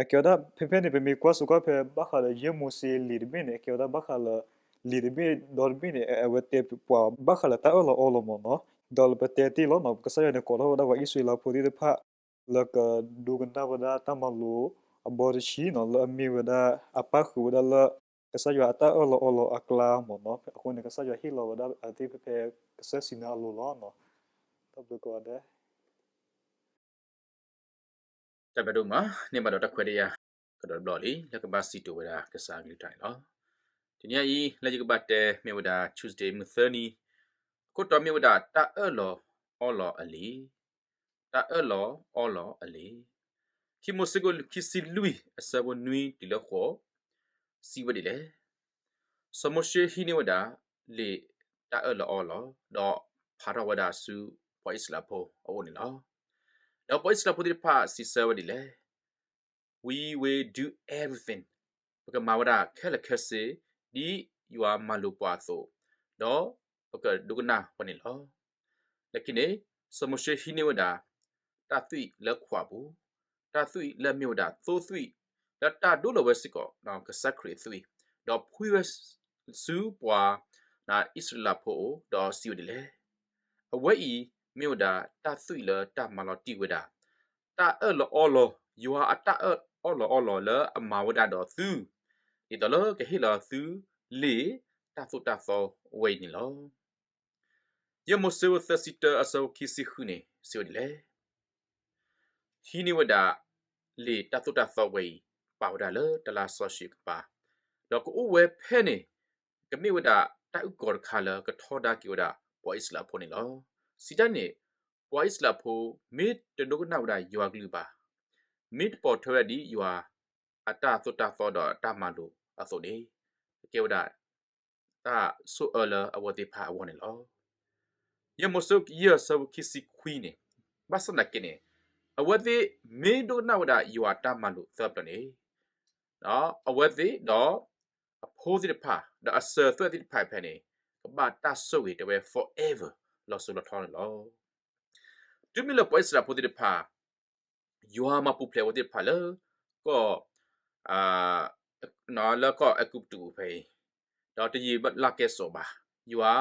အကဲဝဲဒၣ်ဖဲဖဲန့ၣ် ပမ့ၢ်ကွၢ်စ့ၢ်ကီးဖဲဘၣ်ဃးဒီးယဲၢ်မိၤၡ့လံာ်တဘ့ၣ်န့ၣ် အကဲဝဲဒၣ်ဘၣ်ဃးလၢ လံာ်တဘ့ၣ်ဒီတဘ့ၣ်န့ၣ် အဝဲတဲပှၤဘၣ်ဃးလၢတၢ်အၢၣ်လီၤအီလီၤမ့ၢ်နီၤ. ဒီးလၢပတဲတ့ၢ်လီၤနီၤ ကစၢ်ယွၤန့ၣ် ကိးထီၣ်ဝဲဒၣ်ပှၤအံၣ်စရ့လးဖိသ့ၣ်တဖၣ် လၢကဒိကနၣ်ဝဲဒၣ်တၢ်မၤလိာ်အဘီတဆံနီၤ လၢအမ့ၢ်ဝဲဒၣ်အပၣ်ဃုာ်ဝဲဒၣ်လၢ ကစၢ်ယွၤအတၢ်အၢၣ်လီၤအီလီၤအကျါမ့ၢ်နီၤ. အဃိန့ၣ် ကစၢ်ယွၤဟ့ၣ်လီၤဝဲဒၣ်အဝဲသ့ၣ်ဖဲဖဲကစၢၢ်စံနါအလိၤလီၤ. တၢ်ဘျုးကိးဂၤဒဲး. တၢ်ဘျုးဒိၣ်မး န့ၢ်ဘၣ်ဒီးတၢ်ခွဲးတၢ်ယာ် ကဒီးတဘျီလံ လၢကဘၣ်စံးထီၣ်ဝဲဒၣ်ကစၢ်အကလုၢ်ကထါန့ၣ်လီၤ. တနံၤအံၤ လၢယကဘၣ်တဲမ့ၢ်ဝဲဒၣ် Tuesday မုၢ်သၢနံၤ, အခိၣ်တီမ့ၢ်ဝဲဒၣ် တၢ်အၢၣ်လီၤအီလီၤအလံာ်, တၢ်အၢၣ်လီၤအီလီၤအလံာ်, ခံမိၤၡ့ခိၣ်ခံဆံလွံၢ် အဆၢဖိနွံတုၤလၢဃိး, စံးဝဲဒ်လဲၣ်. စီၤမိၤၡ့ဟံးန့ၢ်ဝဲဒၣ် လံာ်တၢ်အၢၣ်လီၤအီလီၤ ဒီးဖးထီၣ်ဝဲဒၣ်ဆူပှၤအံၣ်စရ့လးဖိအအိၣ်န့ၣ်လီၤ. ဒီးပှၤအံၣ်စရ့လးဖိသ့ၣ်တဖၣ်စံးဆၢဝဲဒ်လဲၣ်. We will do everything, ပကမၤဝဲဒၣ်ခဲလၢာ်ခဲဆ့ ဒ်ယွၤမၤလိာ်ပှၤအသိး, ဒီးပကဒိကနၣ်ဝဲန့ၣ်လီၤ. လၢခံန့ၣ် စီၤမိၤၡ့ဟံးန့ၢ်ဝဲဒၣ် တၢ်သွံၣ်လၢခွးပူၤ, တၢ်သွံၣ်လၢအမ့ၢ်ဝဲဒၣ်သိသွံၣ်, လၢတၢ်ဒိလီၤဝဲစ့ၢ်ကီး ကစၢ်ခရံာ်အသွံၣ်, ဒီးဖှံဝဲဆူပှၤအံၣ်စရ့လးဖိအအိၣ် ဒီးစံးဝဲဒ်လဲၣ်. အဝဲအံၤမ့ၢ်ဝဲဒၣ်တၢ်သွံၣ်လၢတၢ်မၤလီၤတံၢ်ဝဲဒၣ် တၢ်အၢၣ်လီၤအီလီၤ, ယွၤအတၢ်အၢၣ်လီၤအီလီၤလၢအမၤဝဲဒၣ်ဒီးသု, ဒ်သိးလၢကဟ့ၣ်လီၤသုလံာ်တၢ်သိၣ်တၢ်သီဝဲအံၤန့ၣ်လီၤ. ယဲၢ်မိၤၡ့သၢဆံတၢ အဆၢဖိခံဆံဃုန့ၣ် စံးဝဲဒ်လဲၣ်. ဟံးန့ၢ်ဝဲဒၣ် လံာ်တၢ်သိၣ်တၢ်သီဝဲအံၤ ပာ်ဝဲဒၣ်လၢတလါစီဆှံကပၤ, ဒီးကအိၣ်ဝဲဖဲန့ၣ် ကမ့ၢ်ဝဲဒၣ်တၢ်အုၣ်ကီၤတခါလၢကထီဒါက့ၤဝဲဒၣ်ပှၤအံၣ်စရ့လးဖိန့ၣ်လီၤ. စံးတၢ်န့ၣ် ပှၤအံၣ်စရ့လးဖိ မ့ၢ်တဒိကနၣ်ဝဲဒၣ်ယွၤကလုၢ်ဘၣ်, မ့ၢ်တပိာ်ထွဲဝဲဒၣ်ဒ်ယွၤအတၢ်သိၣ်တၢ်သီဒီးအတၢ်မၤလိာ်အသိးန့ၣ်, ကကဲဝဲဒၣ် တၢ်ဆိၣ်အၢလၢအဝဲသ့ၣ်တဖၣ်အဂီၢ်န့ၣ်လီၤ. ယဲၢ်မိၤၡ့ယဲၢ်ဆၢဖိခံဆံခွံန့ၣ်, ဘၣ်ဆၣ်သနာ်က့န့ၣ်, အဝဲသ့ၣ်မ့ၢ်ဒိကနၣ်ဝဲဒၣ်ယွၤအတၢ်မၤလိာ်သၢပျၢၤန့ၣ်, အဝဲသ့ၣ်ဒီးအဖိသ့ၣ်တဖၣ် ဒီးအစၢၤသွဲၣ်သ့ၣ်တဖၣ်ဖဲန့ၣ် ကဘၣ်တၢ်ဆိၣ်ဂ့ၤတဲဝဲ forever လီၤစိၤလီၤထီန့ၣ်လီၤ. တုၤမ့ၢ်လၢပှၤအံၣ်စရ့လးဖိသ့ၣ်တဖၣ် ယွၤမၤပူၤဖျဲးအဝဲသ့ၣ်တဖၣ်လၢ ကီၢ် လၢကီၢ်အဲၤကူပတူးဖဲအံၤ, ဒီးတယံာ်လၢ်ကဲစိးဘၣ်, ယွၤ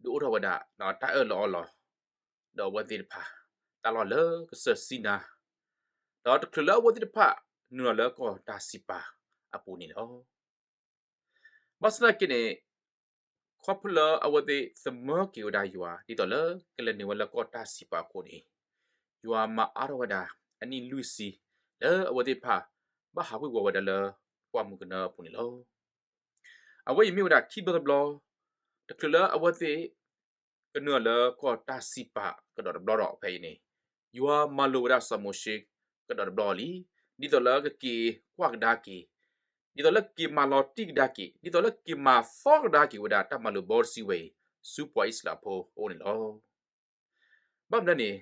ဒုးအိၣ်ထီၣ်ဝဲဒၣ် တၢ်အၢၣ်လီၤအီလီၤ ဒီးအဝဲသ့ၣ်တဖၣ် တၢ်လီၢ်လၢကစၢၢ်စံနါ, ဒီးတချုးလၢအဝဲသ့ၣ်တဖၣ် နုာ်လီၤလၢကီၢ်တၢ်စံးပာ်အပူၤန့ၣ်လီၤ. ဘၣ်ဆၣ်သနာ်က့န့ၣ်, ခီဖျိလၢအဝဲသ့ၣ်သမၢက့ၤဝဲဒၣ်ယွၤ ဒ်သိးလၢကလဲၤနုာ်ဝဲလၢကီၢ်တၢ်စံးပာ်အဃိန့ၣ်, ယွၤမၤအါထီၣ်ဝဲဒၣ် အနံၣ်လွံၢ်ဆံ လၢအဝဲသ့ၣ်တဖၣ် ဘၣ်ဟးဝ့ၤဝီၤဝဲဒၣ်လၢ ပှၢ်မုၢ်ကနၢအပူၤန့ၣ်လီၤ. အဝဲအံၤမ့ၢ်ဝဲဒၣ်ခံဘျီတဘျီ, တချုးလၢအဝဲသ့ၣ် ကနုာ်လၢကီၢ်တၢ်စံးပာ်ကဒီးတဘျီဒီးဖဲအံၤန့ၣ်, ယွၤမၤလိာ်ဝဲဒၣ်စီၤမိၤၡ့ကဒီးတဘျီလံ, ဒ်သိးလၢကက့ၤကွၢ်ကဒါက့ၤ, ဒ်သိးလၢကက့ၤမၤလီၤတံၢ်ကဒါက့ၤ, ဒ်သိးလၢကက့ၤမၤသီကဒါက့ၤဝဲဒၣ်တၢ်မၤလိာ်ဘီတဆံဝဲအံၤ ဆူပှၤအံၣ်စရ့လးဖိအအိၣ်န့ၣ်လီၤ. ဘၣ်မနုၤန့ၣ်,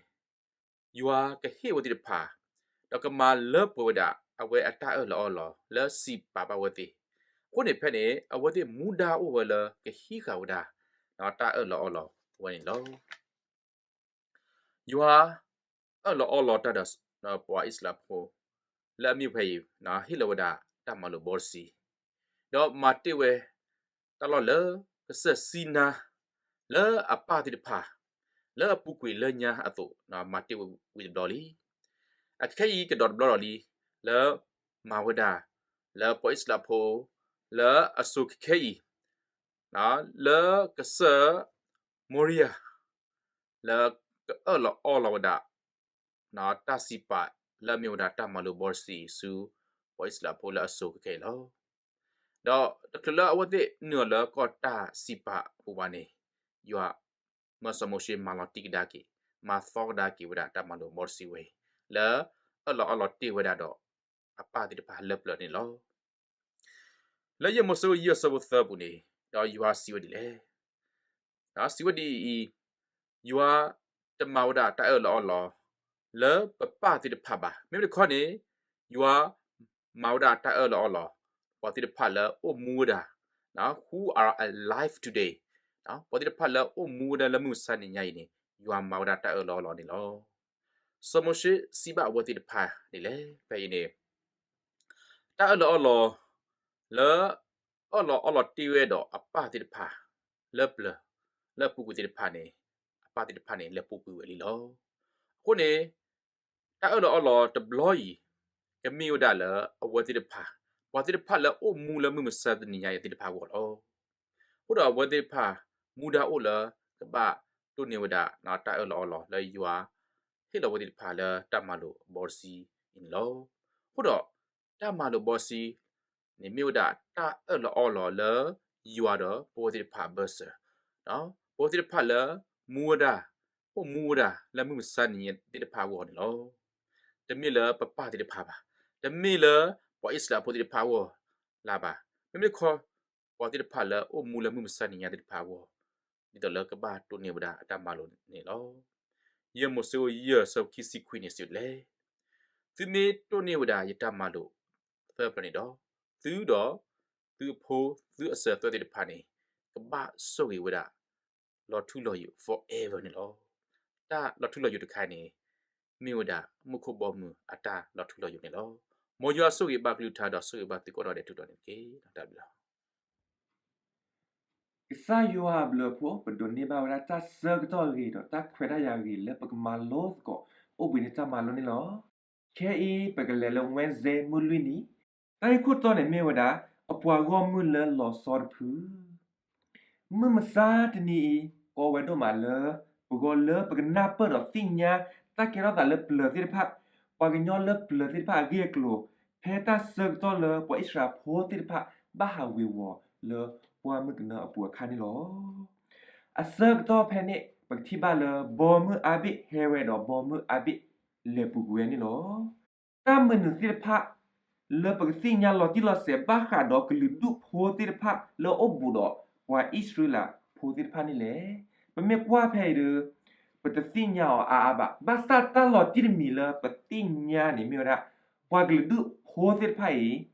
ယွၤကဟ့ၣ်အဝဲသ့ၣ်တဖၣ်, ဒီးကမၤလၢပှဲၤဝဲဒၣ် အဝဲအတၢ်အၢၣ်လီၤအီလီၤလၢစံးပာ်ဘၣ်အဝဲသ့ၣ်, အဃိန့ၣ်ဖဲန့ၣ် အဝဲသ့ၣ်မူဒါအိၣ်ဝဲလၢကဟံးဃာ်ဝဲဒၣ် တၢ်အၢၣ်လီၤအီလီၤဝဲန့ၣ်လီၤ. ယွၤအၢၣ်လီၤအီလီၤတၢ်ဒီးပှၤအံၣ်စရ့လးဖိ လၢအမ့ၢ်ဖဲအံၤ ဟ့ၣ်လီၤဝဲဒၣ်တၢ်မၤလိာ်ဘီတဆံ, ဒီးမၤတ့ၢ်ဝဲ တၢ်လီၢ်လၢကစၢၢ်စံနါ လၢအပၢ်သ့ၣ်တဖၣ် လၢအပူၤကွံာ်လၢညါအသိး မၤတ့ၢ်ဝဲဝံၤတဘျီလံ. အခဲအံၤကဒီးတဘျီဒီးလံ လၢမၤဝဲဒၣ် လၢပှၤအံၣ်စရ့လးဖိ လၢအစိၤခဲခဲအံၤ လၢကစၢၢ် မိရံယၤ လၢကအၢၣ်လီၤအီလီၤဝဲဒၣ် တၢ်စံးပာ်လၢအမ့ၢ်ဝဲဒၣ်တၢ်မၤလိာ်ဘီတဆံဆူ ပှၤအံၣ်စရ့လးဖိလၢအစိၤခဲခဲအံၤလီၤ. ဒီးတချုးလၢအဝဲသ့ၣ်နုာ်လီၤလၢကီၢ်တၢ်စံးပာ်အပူၤဘၣ်န့ၣ်, ယွၤ မၢစီၤမိၤၡ့မၤလီၤတံၢ်ကဒါက့ၤ, မၤသီကဒါက့ၤဝဲဒၣ်တၢ်မၤလိာ်ဘီတဆံဝဲအံၤ လၢအၢၣ်လီၤအီလီၤတ့ၢ်ဝဲဒၣ်ဒီး အပၢ်သ့ၣ်တဖၣ်လၢပျၢၤန့ၣ်လီၤ. လၢယဲၢ်မိၤၡ့ယဲၢ်ဆၢဖိသၢပူၤန့ၣ်, ဒီးယွၤစံးဝဲဒ်လဲၣ်. စံးဝဲဒ်အံၤ, ယွၤတမၤဝဲဒၣ်တၢ်အၢၣ်လီၤအီလီၤ လၢပပၢ်သ့ၣ်တဖၣ်ဘၣ်. မ့မ့ၢ်တခီန့ၣ်, ယွၤမၤဝဲဒၣ်တၢ်အၢၣ်လီၤအီလီၤ ပှၤသ့ၣ်တဖၣ်လၢအိၣ်မူဝဲဒၣ်, who are alive today, ပှၤသ့ၣ်တဖၣ်လၢအိၣ်မူဝဲဒၣ်လၢမုၢ်မဆါတနံၤညါအံၤန့ၣ်, ယွၤမၤဝဲဒၣ်တၢ်အၢၣ်လီၤအီလီၤန့ၣ်လီၤ. စီၤမိၤၡ့စံးဘၣ်အဝဲသ့ၣ်တဖၣ်ဒ်လဲၣ်, ဖဲအံၤန့ၣ် တၢ်အၢၣ်လီၤအီလီၤ လၢအၢၣ်လီၤအီလီၤတ့ၢ်ဝဲဒီးအပၢ်သ့ၣ်တဖၣ် လၢပျၢၤ လၢအပူၤကွံာ်သ့ၣ်တဖၣ်န့ၣ်, အပၢ်သ့ၣ်တဖၣ်န့ၣ် လဲၤပူၤကွံာ်ဝဲလံလီၤ. အဃိန့ၣ်, တၢ်အၢၣ်လီၤအီလီၤတဘျီအံၤ ကမ့ၢ်ဝဲဒၣ်လၢအဝဲသ့ၣ်တဖၣ်, ပှၤသ့ၣ်တဖၣ်လၢအိၣ်မူလၢမုၢ်မဆါတနံၤညါအံၤသ့ၣ်တဖၣ်အဂီၢ်လီၤ. အဃိဒီးအဝဲသ့ၣ်တဖၣ် မူဒါအိၣ်လၢကဘၣ်တိၢ်န့ၢ်ဝဲဒၣ် တၢ်အၢၣ်လီၤအီလီၤလၢယွၤ ဟ့ၣ်လီၤဝဲသ့ၣ်တဖၣ်လၢတၢ်မၤလိာ်အဘီတဆံ အံၤန့ၣ်လီၤ. အဃိဒီး တၢ်မၤလိာ်ဘီစံန့ၣ်မ့ၢ်ဝဲဒၣ်တၢ်အၢၣ်လီၤအီလီၤလၢယွၤဒီးပဝဲသ့ၣ်တဖၣ်အဘၢၣ်စၢၤ, ပဝဲသ့ၣ်တဖၣ်လၢမူဝဲဒၣ်, အိၣ်မူဝဲဒၣ်လၢမုၢ်မဆါတနံၤညါသ့ၣ်တဖၣ်အဂီၢ်န့ၣ်လီၤ. တမ့ၢ်လၢပပၢ်သ့ၣ်တဖၣ်ဘၣ်, တမ့ၢ်လၢပှၤအံၣ်စရ့လးဖိသ့ၣ်တဖၣ်အဂီၢ်လၢၤဘၣ်, မ့မ့ၢ်ခီ ပှၤသ့ၣ်တဖၣ်လၢအိၣ်မူလၢမုၢ်မဆါတနံၤညါသ့ၣ်တဖၣ်အဂီၢ်, ဒ်သိးလၢကဘၣ်တိၢ်န့ၢ်ဝဲဒၣ်အတၢ်မၤလိာ်န့ၣ်လီၤ. ယဲၢ်မိၤၡ့အခိၣ်ယဲၢ်ဆၢဖိခံဆံခွံန့ၣ်စံးဒ်လဲၣ်, သုမ့ၢ်တိၢ်န့ၢ်ဝဲဒၣ်ယတၢ်မၤလိာ်သၢပျၢၤန့ၣ်ဒီး, သုဒီးသုအဖိသုအစၢၤအသွဲၣ်သ့ၣ်တဖၣ်န့ၣ် ကဘၣ်ဆိၣ်ဂ့ၤဝဲဒၣ် လီၤထူလီၤယိာ် forever န့ၣ်လီၤ. တၢ်လီၤထူလီၤယိာ်တခါန့ၣ် မ့ၢ်ဝဲဒၣ်မူခိၣ်ဘီမုၢ်အတၢ်လီၤထူလီၤယိာ်န့ၣ်လီၤ. မ်ယွၤဆိၣ်ဂ့ၤဘၣ်ကလုၢ်ကထါဒီးဆိၣ်ဂ့ၤဘၣ်သုကိးနီၢ်ဒဲးထူတီၤန့ၣ်တက့ၢ်. တၢ်ဘျုးလီၤ. ကစၢ်ယွၤအဘျုးအဖှိၣ် ပဒိးန့ၢ်ဘၣ်ဝဲဒၣ်တၢ်ဆၢကတီၢ်အဂ့ၤဒီးတၢ်ခွဲးတၢ်ယာ်အဂ့ၤလၢပကမၤလိသကိး အိၣ်ဘှံးနံၤတၢ်မၤလိန့ၣ်လီၤ. ခဲအံၤပကလဲၤလၢ Wednesday မုၢ်လွံၢ်နံၤ, တၢ်ဂ့ၢ်ခိၣ်တီန့ၣ်မ့ၢ်ဝဲဒၣ် အပှၤဂီၢ်မုၢ်လၢလီၤဆီတဖု မုၢ်မဆါတနံၤအံၤ ကီဝဲဒိၣ်မးလၢ ပဂီၢ်လၢပကနၢ်ပၢၢ်ဒီးသ့ၣ်ညါ တၢ်ကဲထီၣ်သးလၢပျၢၤသ့ၣ်တဖၣ်, ပှၤကညီလၢပျၢၤသ့ၣ်တဖၣ်အဂ့ၢ်အကျိၤ, ဖဲတၢ်ဆၢကတီၢ်လၢပှၤအံၣ်စရ့လးဖိသ့ၣ်တဖၣ် ဘၣ်ဟးဝ့ၤဝီၤလၢပှၢ်မုၢ်ကနၢအပူၤအခါန့ၣ်လီၤ. အဆၢကတီၢ်ဖဲန့ၣ် ပကထံၣ်ဘၣ်လၢ ဘီမုၢ်အါဘ့ၣ်ဟဲဝဲဒီးဘီမုၢ်အါဘ့ၣ်လဲၤပူၤကွံာ်ဝဲန့ၣ်လီၤ. တၢ်မနုၤသ့ၣ်တဖၣ် လၢပကသ့ၣ်ညါလီၤတံၢ်လီၤဆဲးဘၣ်ဃးဒီးကလုာ်ဒူၣ်ဖိသ့ၣ်တဖၣ်လၢအအိၣ်ဘူးဒီးပှၤအံၣ်စရ့လးဖိသ့ၣ်တဖၣ်န့ၣ်လဲၣ်. ပမ့ၢ်ကွၢ်ဖဲအံၤဒီး ပတသ့ၣ်ညါအီၤအါအါဘၣ်. ဘၣ်ဆၣ်တၢ်လီၤတံၢ်တမံၤလၢပသ့ၣ်ညါန့ၣ်မ့ၢ်ဝဲဒၣ် ပှၤကလုာ်ဒူၣ်ဖိသ့ၣ်တဖၣ်အံၤ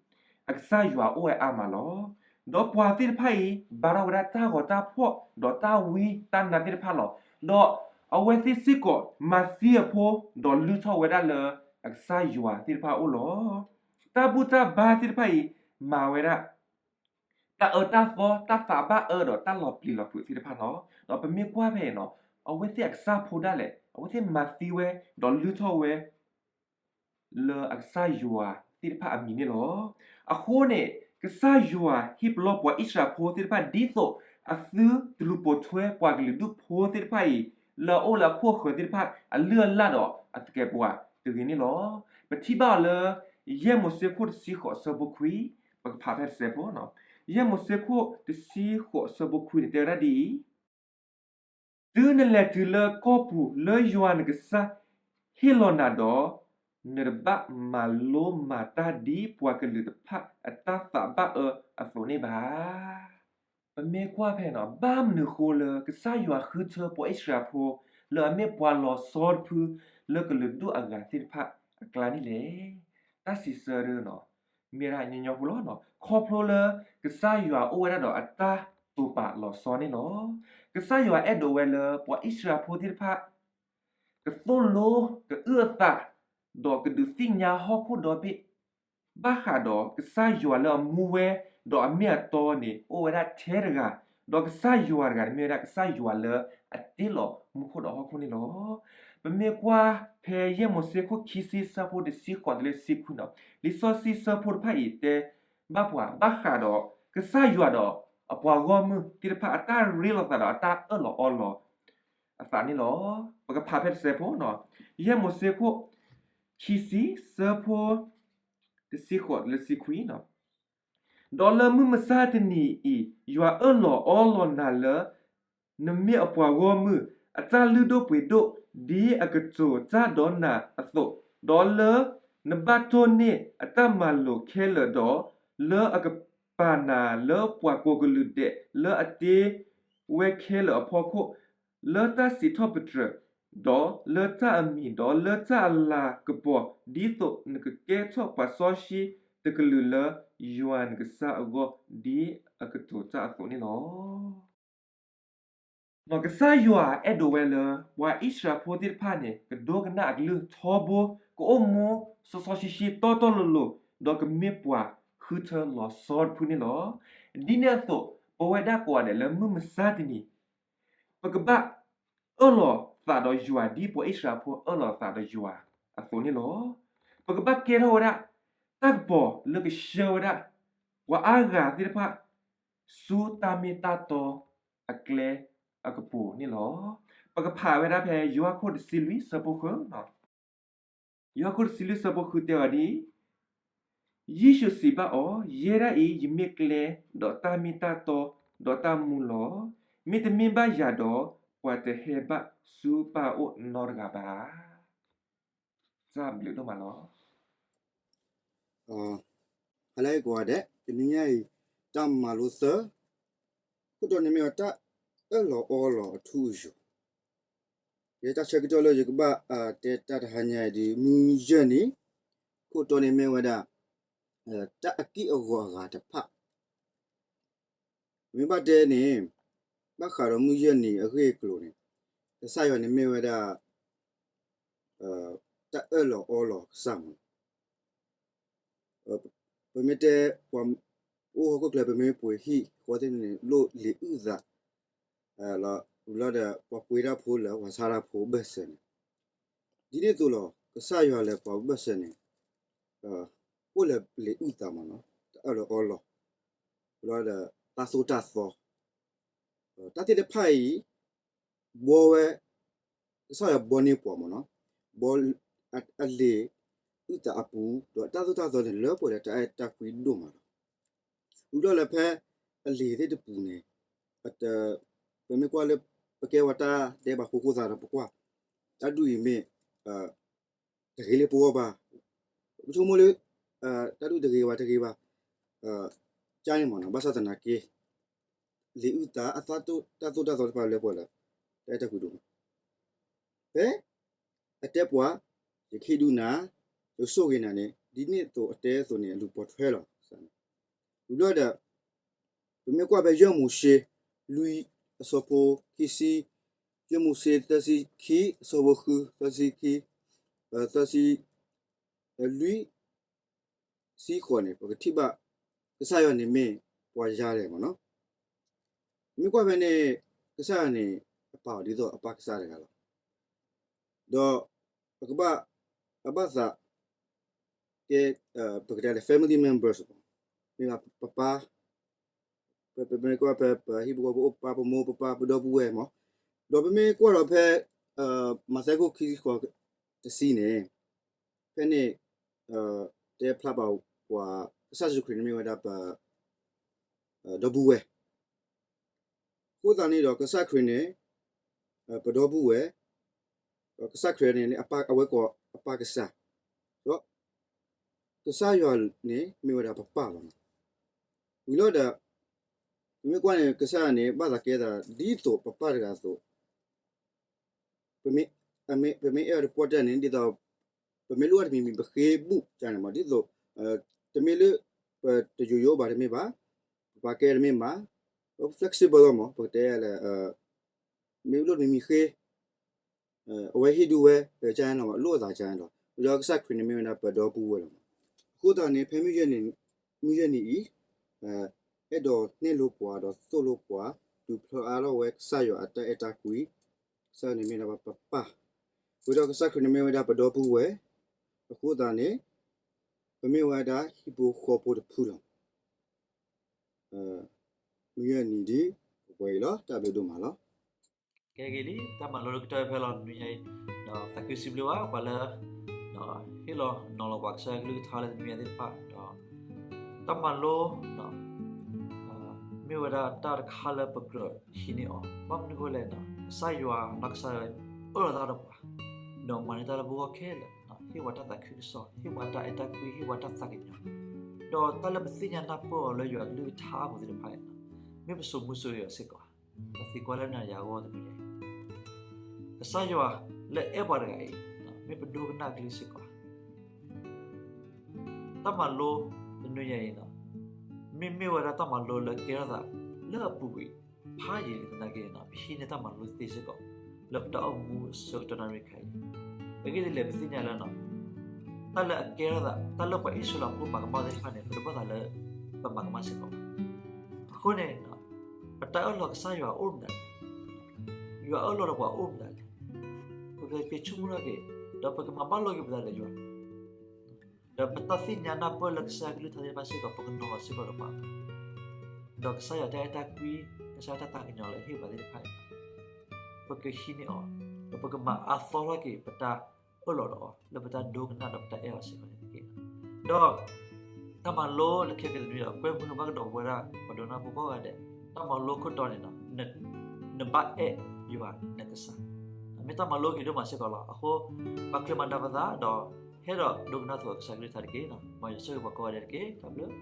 အကစၢ်ယွၤအိၣ်ဝဲအါမးလီၤ. ဒီးပှၤသ့ၣ်တဖၣ်အံၤ ဘါထီၣ်ဝဲဒၣ်တၢ်ဂီၤတၢ်ဖှီၣ် ဒီးတၢ်ဝံတၢ်နါသ့ၣ်တဖၣ်လီၤ. ဒီးအဝဲသ့ၣ်စ့ၢ်ကီးမၤသံအဖိ ဒီးလုၢ်ထီၣ်ဝဲဒၣ်လၢအကစၢ်ယွၤသ့ၣ်တဖၣ်အအိၣ်လီၤ. တၢ်ဘူၣ်တၢ်ဘါသ့ၣ်တဖၣ်အံၤ မၤဝဲဒၣ် တၢ်အၢတၢ်သီ တၢ်သးဘၣ်အၢဒီးတၢ်လီၤပျံၤလီၤဖုးသ့ၣ်တဖၣ်လီၤ. ဒီးပမ့ၢ်ကွၢ်ဖဲအံၤနီၤ အဝဲသ့ၣ်အကစၢ်ဖိဒၣ်လဲာ် အဝဲသ့ၣ်မၤသံဝဲ ဒီးလုၢ်ထီၣ်ဝဲ လၢအကစၢ်ယွၤသ့ၣ်တဖၣ်အမံၤန့ၣ်လီၤ. အဃိန့ၣ် ကစၢ်ယွၤဟ့ၣ်ပလီၢ်ပှၤအံၣ်စရ့လးဖိသ့ၣ်တဖၣ် ဒ်သိးအသုတလူၤပိာ်ထွဲပှၤကလုာ်ဒူၣ်ဖိသ့ၣ်တဖၣ်အံၤ လၢအအိၣ်လၢအခိၣ်အဃၢၤသ့ၣ်တဖၣ် အလုၢ်အလၢ်ဒီးအသကဲးပဝးတဂ့ၤန့ၣ်လီၤ. ပထံၣ်ဘၣ်အီၤလၢ ယဲၢ်မိၤၡ့ခိၣ်တဆံဃိးဆၢဖိခွံ, ပကဖးဖဲတစဲးဖိ, ယဲၢ်မိၤၡ့ခိၣ်တဆံဃိးဆၢဖိခွံန့ၣ် တဲဝဲဒၣ်ဒ်အံၤ, တုၤနလဲၤတုၤလၢကီၢ်ပူၤလၢယွၤနကစၢ်ဟ့ၣ်လီၤနၤဒီး, နတဘၣ်မၤလိမၤတၢ်ဒ်ပှၤကလုာ်တဖၣ်အတၢ်သးဘၣ်အၢအသိးန့ၣ်ဘၣ်. ပမ့ၢ်ကွၢ်ဖဲနီၤ ဘၣ်မနုၤဃိလၢကစၢ်ယွၤဃုထၢပှၤအံၣ်စရ့လးဖိ လၢအမ့ၢ်ပှၤလီၤဆီတဖု လၢကလုာ်ဒူၣ်အဂၤသ့ၣ်တဖၣ်အကျါန့ၣ်လဲၣ်. တၢ်စံးဆၢဒ်နီၤ မ့ၢ်ဒၣ်ညီညီဖိလီၤ. ခီဖျိလၢကစၢ်ယွၤအိၣ်ဝဲဒၣ်ဒီးအတၢ်တိာ်ပာ်လီၤဆီန့ၣ်လီၤ. ကစၢ်ယွၤအဲၣ်ဒိးဝဲလၢပှၤအံၣ်စရ့လးဖိသ့ၣ်တဖၣ် ကသိၣ်လိ ကအုၣ်အသး ဒီးကဒုးသ့ၣ်ညါဟီၣ်ခိၣ်ဒီဘ့ၣ် ဘၣ်ဃးဒီးကစၢ်ယွၤလၢအမူဝဲ ဒီးအမ့ၢ်အတီန့ၣ် အိၣ်ဝဲဒၣ်ထဲတဂၤ, ဒီးကစၢ်ယွၤတဂၤန့ၣ်မ့ၢ်ဝဲဒၣ်ကစၢ်ယွၤလၢအတ့လီၤမူခိၣ်ဒီးဟီၣ်ခိၣ်န့ၣ်လီၤ. ပမ့ၢ်ကွၢ်ဖဲယဲၢ်မိၤၡ့ခိၣ်ခံဆံဆၢဖိတဆံဃိးတုၤလၢတဆံခွံနီၤ, လံာ်စီဆှံဆၢဖိတဖၣ်အံၤတဲဘၣ်ပှၤ ဘၣ်ဃးဒီးကစၢ်ယွၤဒီးအပှၤဂီၢ်မုၢ်သ့ၣ်တဖၣ်အတၢ်ရ့လိာ်သးဒီးအတၢ်အၢၣ်လီၤအီလီၤ အသးန့ၣ်လီၤ. ပကဖးဖဲတစဲးဖိနီၤ, ယဲၢ်မိၤၡ့ခိၣ် ခံဆံ ဆၢဖိ တဆံဃိးတုၤလၢတဆံခွံနီၤ, ဒီးလၢမုၢ်မဆါတနံၤအံၤ ယွၤအၢၣ်လီၤအီလီၤနၤလၢ နမ့ၢ်အပှၤဂီၢ်မုၢ် အတၢ်လုၢ်ဒိၣ်ပှ့ၤဒိၣ် ဒ်အကတိၤတၢ်ဒီးနၤအသိး, ဒီးလၢနဘၣ်တိၢ်န့ၢ်အတၢ်မၤလိာ်ခဲလၢာ်ဒီး, လၢအကပာ်နၤလၢပှၤကိးကလုာ်ဒဲး လၢအတ့ဝဲခဲလၢာ်အဖီခိၣ်, လၢတၢ်စံးထီၣ်ပတြၢၤ, ဒီးလၢတၢ်အမံၤ, ဒီးလၢတၢ်အလၤကပီၤ, ဒ်သိးနကကဲထီၣ်ပှၤစီဆှံတကလုာ်လၢယွၤနကစၢ်အဂီၢ် ဒ်အကတိၤတၢ်အသိးန့ၣ်လီၤ. ကစၢ်ယွၤအဲၣ်ဒိးဝဲလၢ ပှၤအံၣ်စရ့လးဖိသ့ၣ်တဖၣ်န့ၣ် ကဒိကနၣ်အကလုၢ်ထီဘိ, ကအိၣ်မူစီစီဆှံဆှံတီတီလိၤလိၤ, ဒီးကမ့ၢ်ပှၤဃုထၢလီၤဆီတဖုန့ၣ်လီၤ. ဒ်န့ၣ်အသိး ပဝဲဒၣ်ကိးဂၤဒဲးလၢမုၢ်မဆါတနံၤ ပကဘၣ်အၢၣ်လီၤသးဒီးယွၤ ဒ်ပှၤအံၣ်စရ့လးဖိအၢၣ်လီၤသးဒီးယွၤအသိးန့ၣ်လီၤ. ပကဘၣ်ကဲထီၣ်ဝဲဒၣ် တၢ်ကပီၤလၢကဆှၢဝဲဒၣ် ပှၤအါဂၤသ့ၣ်တဖၣ် ဆူတၢ်မ့ၢ်တၢ်တီအကျဲအကပူၤန့ၣ်လီၤ. ပကဖးဝဲဒၣ်ဖဲယိၤဟၣ်ခိၣ်တဆံလွံၢ်ဆၢဖိဃုနီၤ. ယိၤဟၣ်ခိၣ်တဆံလွံၢ်ဆၢဖိဃုတဲအီၤဒ်အံၤ, ယ့ၣ်ၡူးစံးဘၣ်အီၤ, ယဲဒၣ်အံၤ ယမ့ၢ်ကျဲ, ဒီးတၢ်မ့ၢ်တၢ်တီ, ဒီးတၢ်မူလီၤ. မ့တမ့ၢ်ဘၣ်ယၤဒီး, ပှၤတဟဲဘၣ်ဆူပၢ်အအိၣ်နီတဂၤဘၣ်. တၢ်ဘျုးဒိၣ်မးလီၤ. ဟါလၢအဂ့ၤကိးဂၤဒဲး, တနံၤညါအံၤ တၢ်မၤလိသၢ, ခိၣ်တီန့ၣ်မ့ၢ်ဝဲတၢ်အၢၣ်လီၤအီလီၤအထူအယိာ်. ယဲတၢ်ဆၢကတီၢ်လၢယကဘၣ်တဲတၢ်တဟါညါအံၤဒ် မုၢ်ယဲၢ်နံၤ, ခိၣ်တီန့ၣ်မ့ၢ်ဝဲဒၣ် တၢ်အက့ၢ်အဂီၤအဂၤတဖၣ် မ့ၢ်ဘၣ်တဲန့ၣ်, ဘၣ်ဃးဒီးမုၢ်ယဲၢ်နံၤအဂ့ၢ်အကျိၤန့ၣ်, ကစၢ်ယွၤန့ၣ်မ့ၢ်ဝဲဒၣ် တၢ်အၢၣ်လီၤအီလီၤကစၢ်မး, ပမ့ၢ်တဲပှၤ အိၣ်ဟီၣ်ခိၣ်ချၢ ပမ့ၢ်ပှ့ၤဟံၣ်ဃီသ့ၣ်န့ၣ် လိၣ်လံာ်အုၣ်သး လီၤ, ဝံၤလီၤဒီး ပှၤပှ့ၤတၢ်ဖိလၢပှၤဆါတၢ်ဖိဘၢၣ်စၢၤန့ၣ်, ဒ်န့ၣ်အသိးလီၤ ကစၢ်ယွၤလၢပှၤဘၢၣ်စၢၤန့ၣ် အိၣ်လၢလံာ်အုၣ်သးမးနီၤ, တၢ်အၢၣ်လီၤအီလီၤ, ဝံၤလီၤဒီး တၢ်သိၣ်တၢ်သီ, တၢ်သ့ၣ်တဖၣ်အံၤ ဘှီဝဲ, ကစၢ်ယွၤဘှီန့ၢ်ပှၤမးနီၤ, ဘှီအလံာ်အုၣ်သးအပူၤ ဒီးတၢ်သိၣ်တၢ်သီန့ၣ် လၢပှဲၤဒီးတၢ်အဲၣ်တၢ်ကွံဒိၣ်မးလီၤ. ဝံၤလီၤလၢဖဲအလံာ်သ့ၣ်တပူၤန့ၣ်, ပမ့ၢ်ကွၢ်လၢ ပကဲဝဲတၢ်ဒဲးဘးဖိဃိသးဒီးပကွၢ်, တၢ်ဒူၣ်အံၤမ့ၢ် တဂ့ၤလၢပဂီၢ်ဘၣ်, ပဆိကမိၣ်လၢ တၢ်ဒူၣ်တဂ့ၤဘၣ်တဂ့ၤဘၣ် ကန့ၣ်မးနီၤ, ဘၣ်ဆၣ်သနာ်က့ လံာ်အုၣ်သး တၢ်သိၣ်တၢ်သီတဖၣ်လၢပှဲၤဒီး တၢ်အဲၣ်တၢ်ကွံဒိၣ်မး, ဖဲအတဲပှၤ ယကဟ့ၣ်ဒုးနၤ, ယကဆိၣ်ဂ့ၤနၤန့ၣ် ဒ်န့ၣ်အသိးအတဲအသိးန့ၣ် အလူၤပိာ်ထွဲလီၤ. ဝံၤဘျီဒီး ပမ့ၢ်ကွၢ်ဖဲယဲၢ်မိၤၡ့ လွံၢ်အဆၢဖိခံဆံ, ယဲၢ်မိၤၡ့သၢဆံခံ အဆၢဖိဃု, သၢဆံခံ, သၢဆံ, လွံၢ်ဆံဃိးန့ၣ် ပကထံၣ်ဘၣ် ကစၢ်ယွၤန့ၣ်မ့ၢ်ပှၤယါလဲၣ်မးနီၤ. မ့ၢ်ကွၢ်ဖဲန့ၣ် ကစၢ်ယွၤန့ၣ် အပာ်အီၤဒ်သိးအပၢ်ကစၢ်တဂၤလီၤ. ဒီး ပကဘၣ် အဘၣ်သး ကဲ ပကတဲလၢ family members မ့ၢ်ပပၢ်, ပမ့ၢ်ကွၢ်ဖဲပဟံၣ်ဖိဃီဖိအိၣ်ပၢ်ပမိၢ်ပပၢ်ပဒီပုၢ်ဝဲၢ်မး, ဒီးပမ့ၢ်ကွၢ်ဒီးဖဲ မးသဲခိၣ်ခံဆံဃိးတဆံန့ၣ်, ဖဲန့ၣ် တဲဖျါဘၣ်ပှၤ ကစၢ်ယ့ၣ်ၡူးခရံာ်န့ၣ်မ့ၢ်ဝဲဒၣ်ပ ဒီပုၢ်ဝဲၢ် အဃိသတးန့ၣ်ဒီး ကစၢ်ခရံာ်န့ၣ် ပဒီပုၢ်ဝဲၢ်, ဒီးကစၢ်ခရံာ်န့ၣ် အဝဲကိးအပၢ်ကစၢ်, ဒီးကစၢ်ယွၤန့ၣ်မ့ၢ်ဝဲဒၣ်ပပၢ်လီၤ. ဝံၤလီၤဒီး ပမ့ၢ်ကွၢ်န့ၣ် ကစၢ်ယွၤန့ၣ် ဘၣ်သးကဲသးဒ်သိးပပၢ်တဂၤအသိး ပမ့ၢ်အဲၣ်အီၤတပှၢ်တၢၢ်န့ၣ် ဒ်သိး ပမ့ၢ်လိၣ်ဘၣ်တမံၤမံၤ ပဃ့ဘူၣ်ကန့ၣ်မး ဒ်သိး တမ့ၢ်လၢ ပတယိယိဘၣ်တမ့ၢ်ဘၣ်, ပပာ်ကဲတမ့ၢ်ဘၣ်, ပ flexible လီၤမး ပကတဲလၢ မ့ၢ်လိၣ်တမံၤမံၤဃ့ အဝဲဟ့ၣ်ဒုးဝဲ ကန့ၣ်လီၤမး လိၣ်အသးကန့ၣ်လီၤ. ဒီးကစၢ်ခရံာ်န့ၣ်မ့ၢ်ဝဲဒၣ်ပဒီပုၢ်ဝဲၢ်လီၤမး. အဃိသတးန့ၣ် ဖဲမုၢ်ယဲၢ်နံၤအံၤ အဲၣ်ဒိးနဲၣ်လိပှၤဒီးသိၣ်လိပှၤ ဒုးဖျါအါထီၣ်ဝဲကစၢ်ယွၤအတၢ်အဲၣ်တၢ်ကွံ, ကစၢ်ယွၤန့ၣ်မ့ၢ်ဒၣ်ပပၢ်, ဝံၤဒီးကစၢ်ခရံာ်န့ၣ်မ့ၢ်ဝဲဒၣ်ပဒီပုၢ်ဝဲၢ်, အဃိသတးန့ၣ် ပမ့ၢ်ဝဲဒၣ်ဟံၣ်ဖိဃီဖိတဖုလီၤ. မုၢ်ယဲၢ်နံၤဒ်ပဝဲအံၤလီၤ. တၢ်ဘျုးဒိၣ်မးလီၤ. ကဲဂ့ၤလံ တၢ်မၤလိလၢကတၢၢ်ဖဲလီၤနံၤညါအံၤ, ဒီးသးခုစံးဘျုးဘၣ်ပှၤလၢ ဟ့ၣ်လီၤနီၤလီၤပှၤကစၢ်ယွၤကလုၢ်ကထါလၢတနံၤညါသ့ၣ်တဖၣ်, ဒီး တၢ်မၤလိ မ့ၢ်ဝဲဒၣ်တၢ်တခါလၢပကြၢးဟံးန့ၢ်အီၤ, ဘၣ်မနုၤအဃိလဲၣ်, ကစၢ်ယွၤနီၢ်ကစၢ်ယွၤအၢၣ်လီၤတၢ်ဒီးပှၤ, ဒီးမၤန့ၢ်တၢ်လၢပဂီၢ်ခဲလၢာ်, ဟ့ၣ်ပှၤတၢ်သးခုကစီၣ်, ဟ့ၣ်ပှၤတၢ်အဲၣ်တၢ်ကွံ, ဟ့ၣ်ပှၤတၢ်သးကညီၤ, ဒီးတၢ်လၢပသ့ၣ်ညါနၢ်ပၢၢ်အီၤလၢယွၤကလုၢ်ကထါအပူၤသ့ၣ်တဖၣ်န့ၣ်, မ့ၢ်ပစိာ်မူစိာ်ဂဲၤအီၤစ့ၢ်ကီး, ပသံကွၢ်လၢနၤယၤအဂီၢ်တမံၤန့ၣ်, ကစၢ်ယွၤလၢအဲၣ်ပှၤတဂၤအံၤ, မ့ၢ်ပဒိကနၣ်ကလုၢ်စ့ၢ်ကီး တၢ်မၤလိတနွံညါအံၤ, မ့မ့ၢ်ဝဲဒၣ်တၢ်မၤလိလၢကဲထီၣ်သးလၢအပူၤကွံာ်ဖးယံာ်သနာ်က့န့ၣ်, ပဟံးန့ၢ်တၢ်မၤလိသ့စ့ၢ်ကီး လၢပတၢ်အိၣ်မူအဆၢကတီၢ်နၣ်ရံၣ်ခါအံၤ, အဂ့ၢ်ဒ်လဲၣ် ပသ့ၣ်ညါလၢ တၢ်လၢအကဲထီၣ်သး တၢ်လၢပှၤအံၣ်စရ့လးဖိမၤကမၣ်သ့ၣ်တဖၣ်န့ၣ် ပတဘၣ်သးလၢပမၤကမၣ်စ့ၢ်ကီးဘၣ်. အဃိန့ၣ်, ပတၢ်အၢၣ်လီၤကစၢ်ယွၤအိၣ်မနုၤလဲၣ်, ယွၤအၢၣ်လီၤဒီးပှၤအိၣ်မနုၤလဲၣ်, ပကက့ၤဆိကမိၣ်ထီၣ်က့ၤ, ဒီးပကမၤဘၣ်လိာ်က့ၤပသးလၢယွၤ ဒီးပတၢ်သ့ၣ်ညါနၢ်ပၢၢ်လၢကစၢ်ယွၤကလုၢ်ကထါသ့ၣ်တဖၣ်စ့ၢ်ကီး ပကနီၤလီၤစ့ၢ်ကီးဒီးပှၤ, ဒီးကစၢ်ယွၤတၢ်အဲၣ်တၢ်ကွံ, ကစၢ်ယွၤတၢ်သးကညီၤလၢအဟ့ၣ်ပှၤသ့ၣ်တဖၣ်အံၤ, ပကဟံးန့ၢ်အီၤ, ဒီးပကမၤအါသီထီၣ်က့ၤပတၢ် ပၢၢ်လီၤဒီးအီၤ လၢပတၢ်ဒိကနၣ်ဒီးပတၢ်အဲၣ်အီၤစ့ၢ်ကီးန့ၣ်တက့ၢ်. ဒီး တၢ်မၤလိလၢခံကတနွံဒီး ကွဲမုာ်ဘၣ်ကဒီးပဝဲဒၣ် ပှၤဒိကနၣ်ဖိကိးဂၤဒဲး, တၢ်မၤလိခိၣ်တီန့ၣ်ဒီး နဘၣ်အဲၣ်ယွၤနကစၢ်, မ့ၢ်တၢ်မၤလိဂ့ၤဒိၣ်မးစ့ၢ်ကီးလီၤ. အဃိ ပာ်ချ့မၤဒါပသးဒီး ဟဲဒီးဒိကနၣ်သကိးကစၢ်ကလုၢ်ကထါတက့ၢ်. မ်ယွၤဆိၣ်ဂ့ၤပှၤကိးဂၤဒဲးတက့ၢ်. တၢ်ဘျုး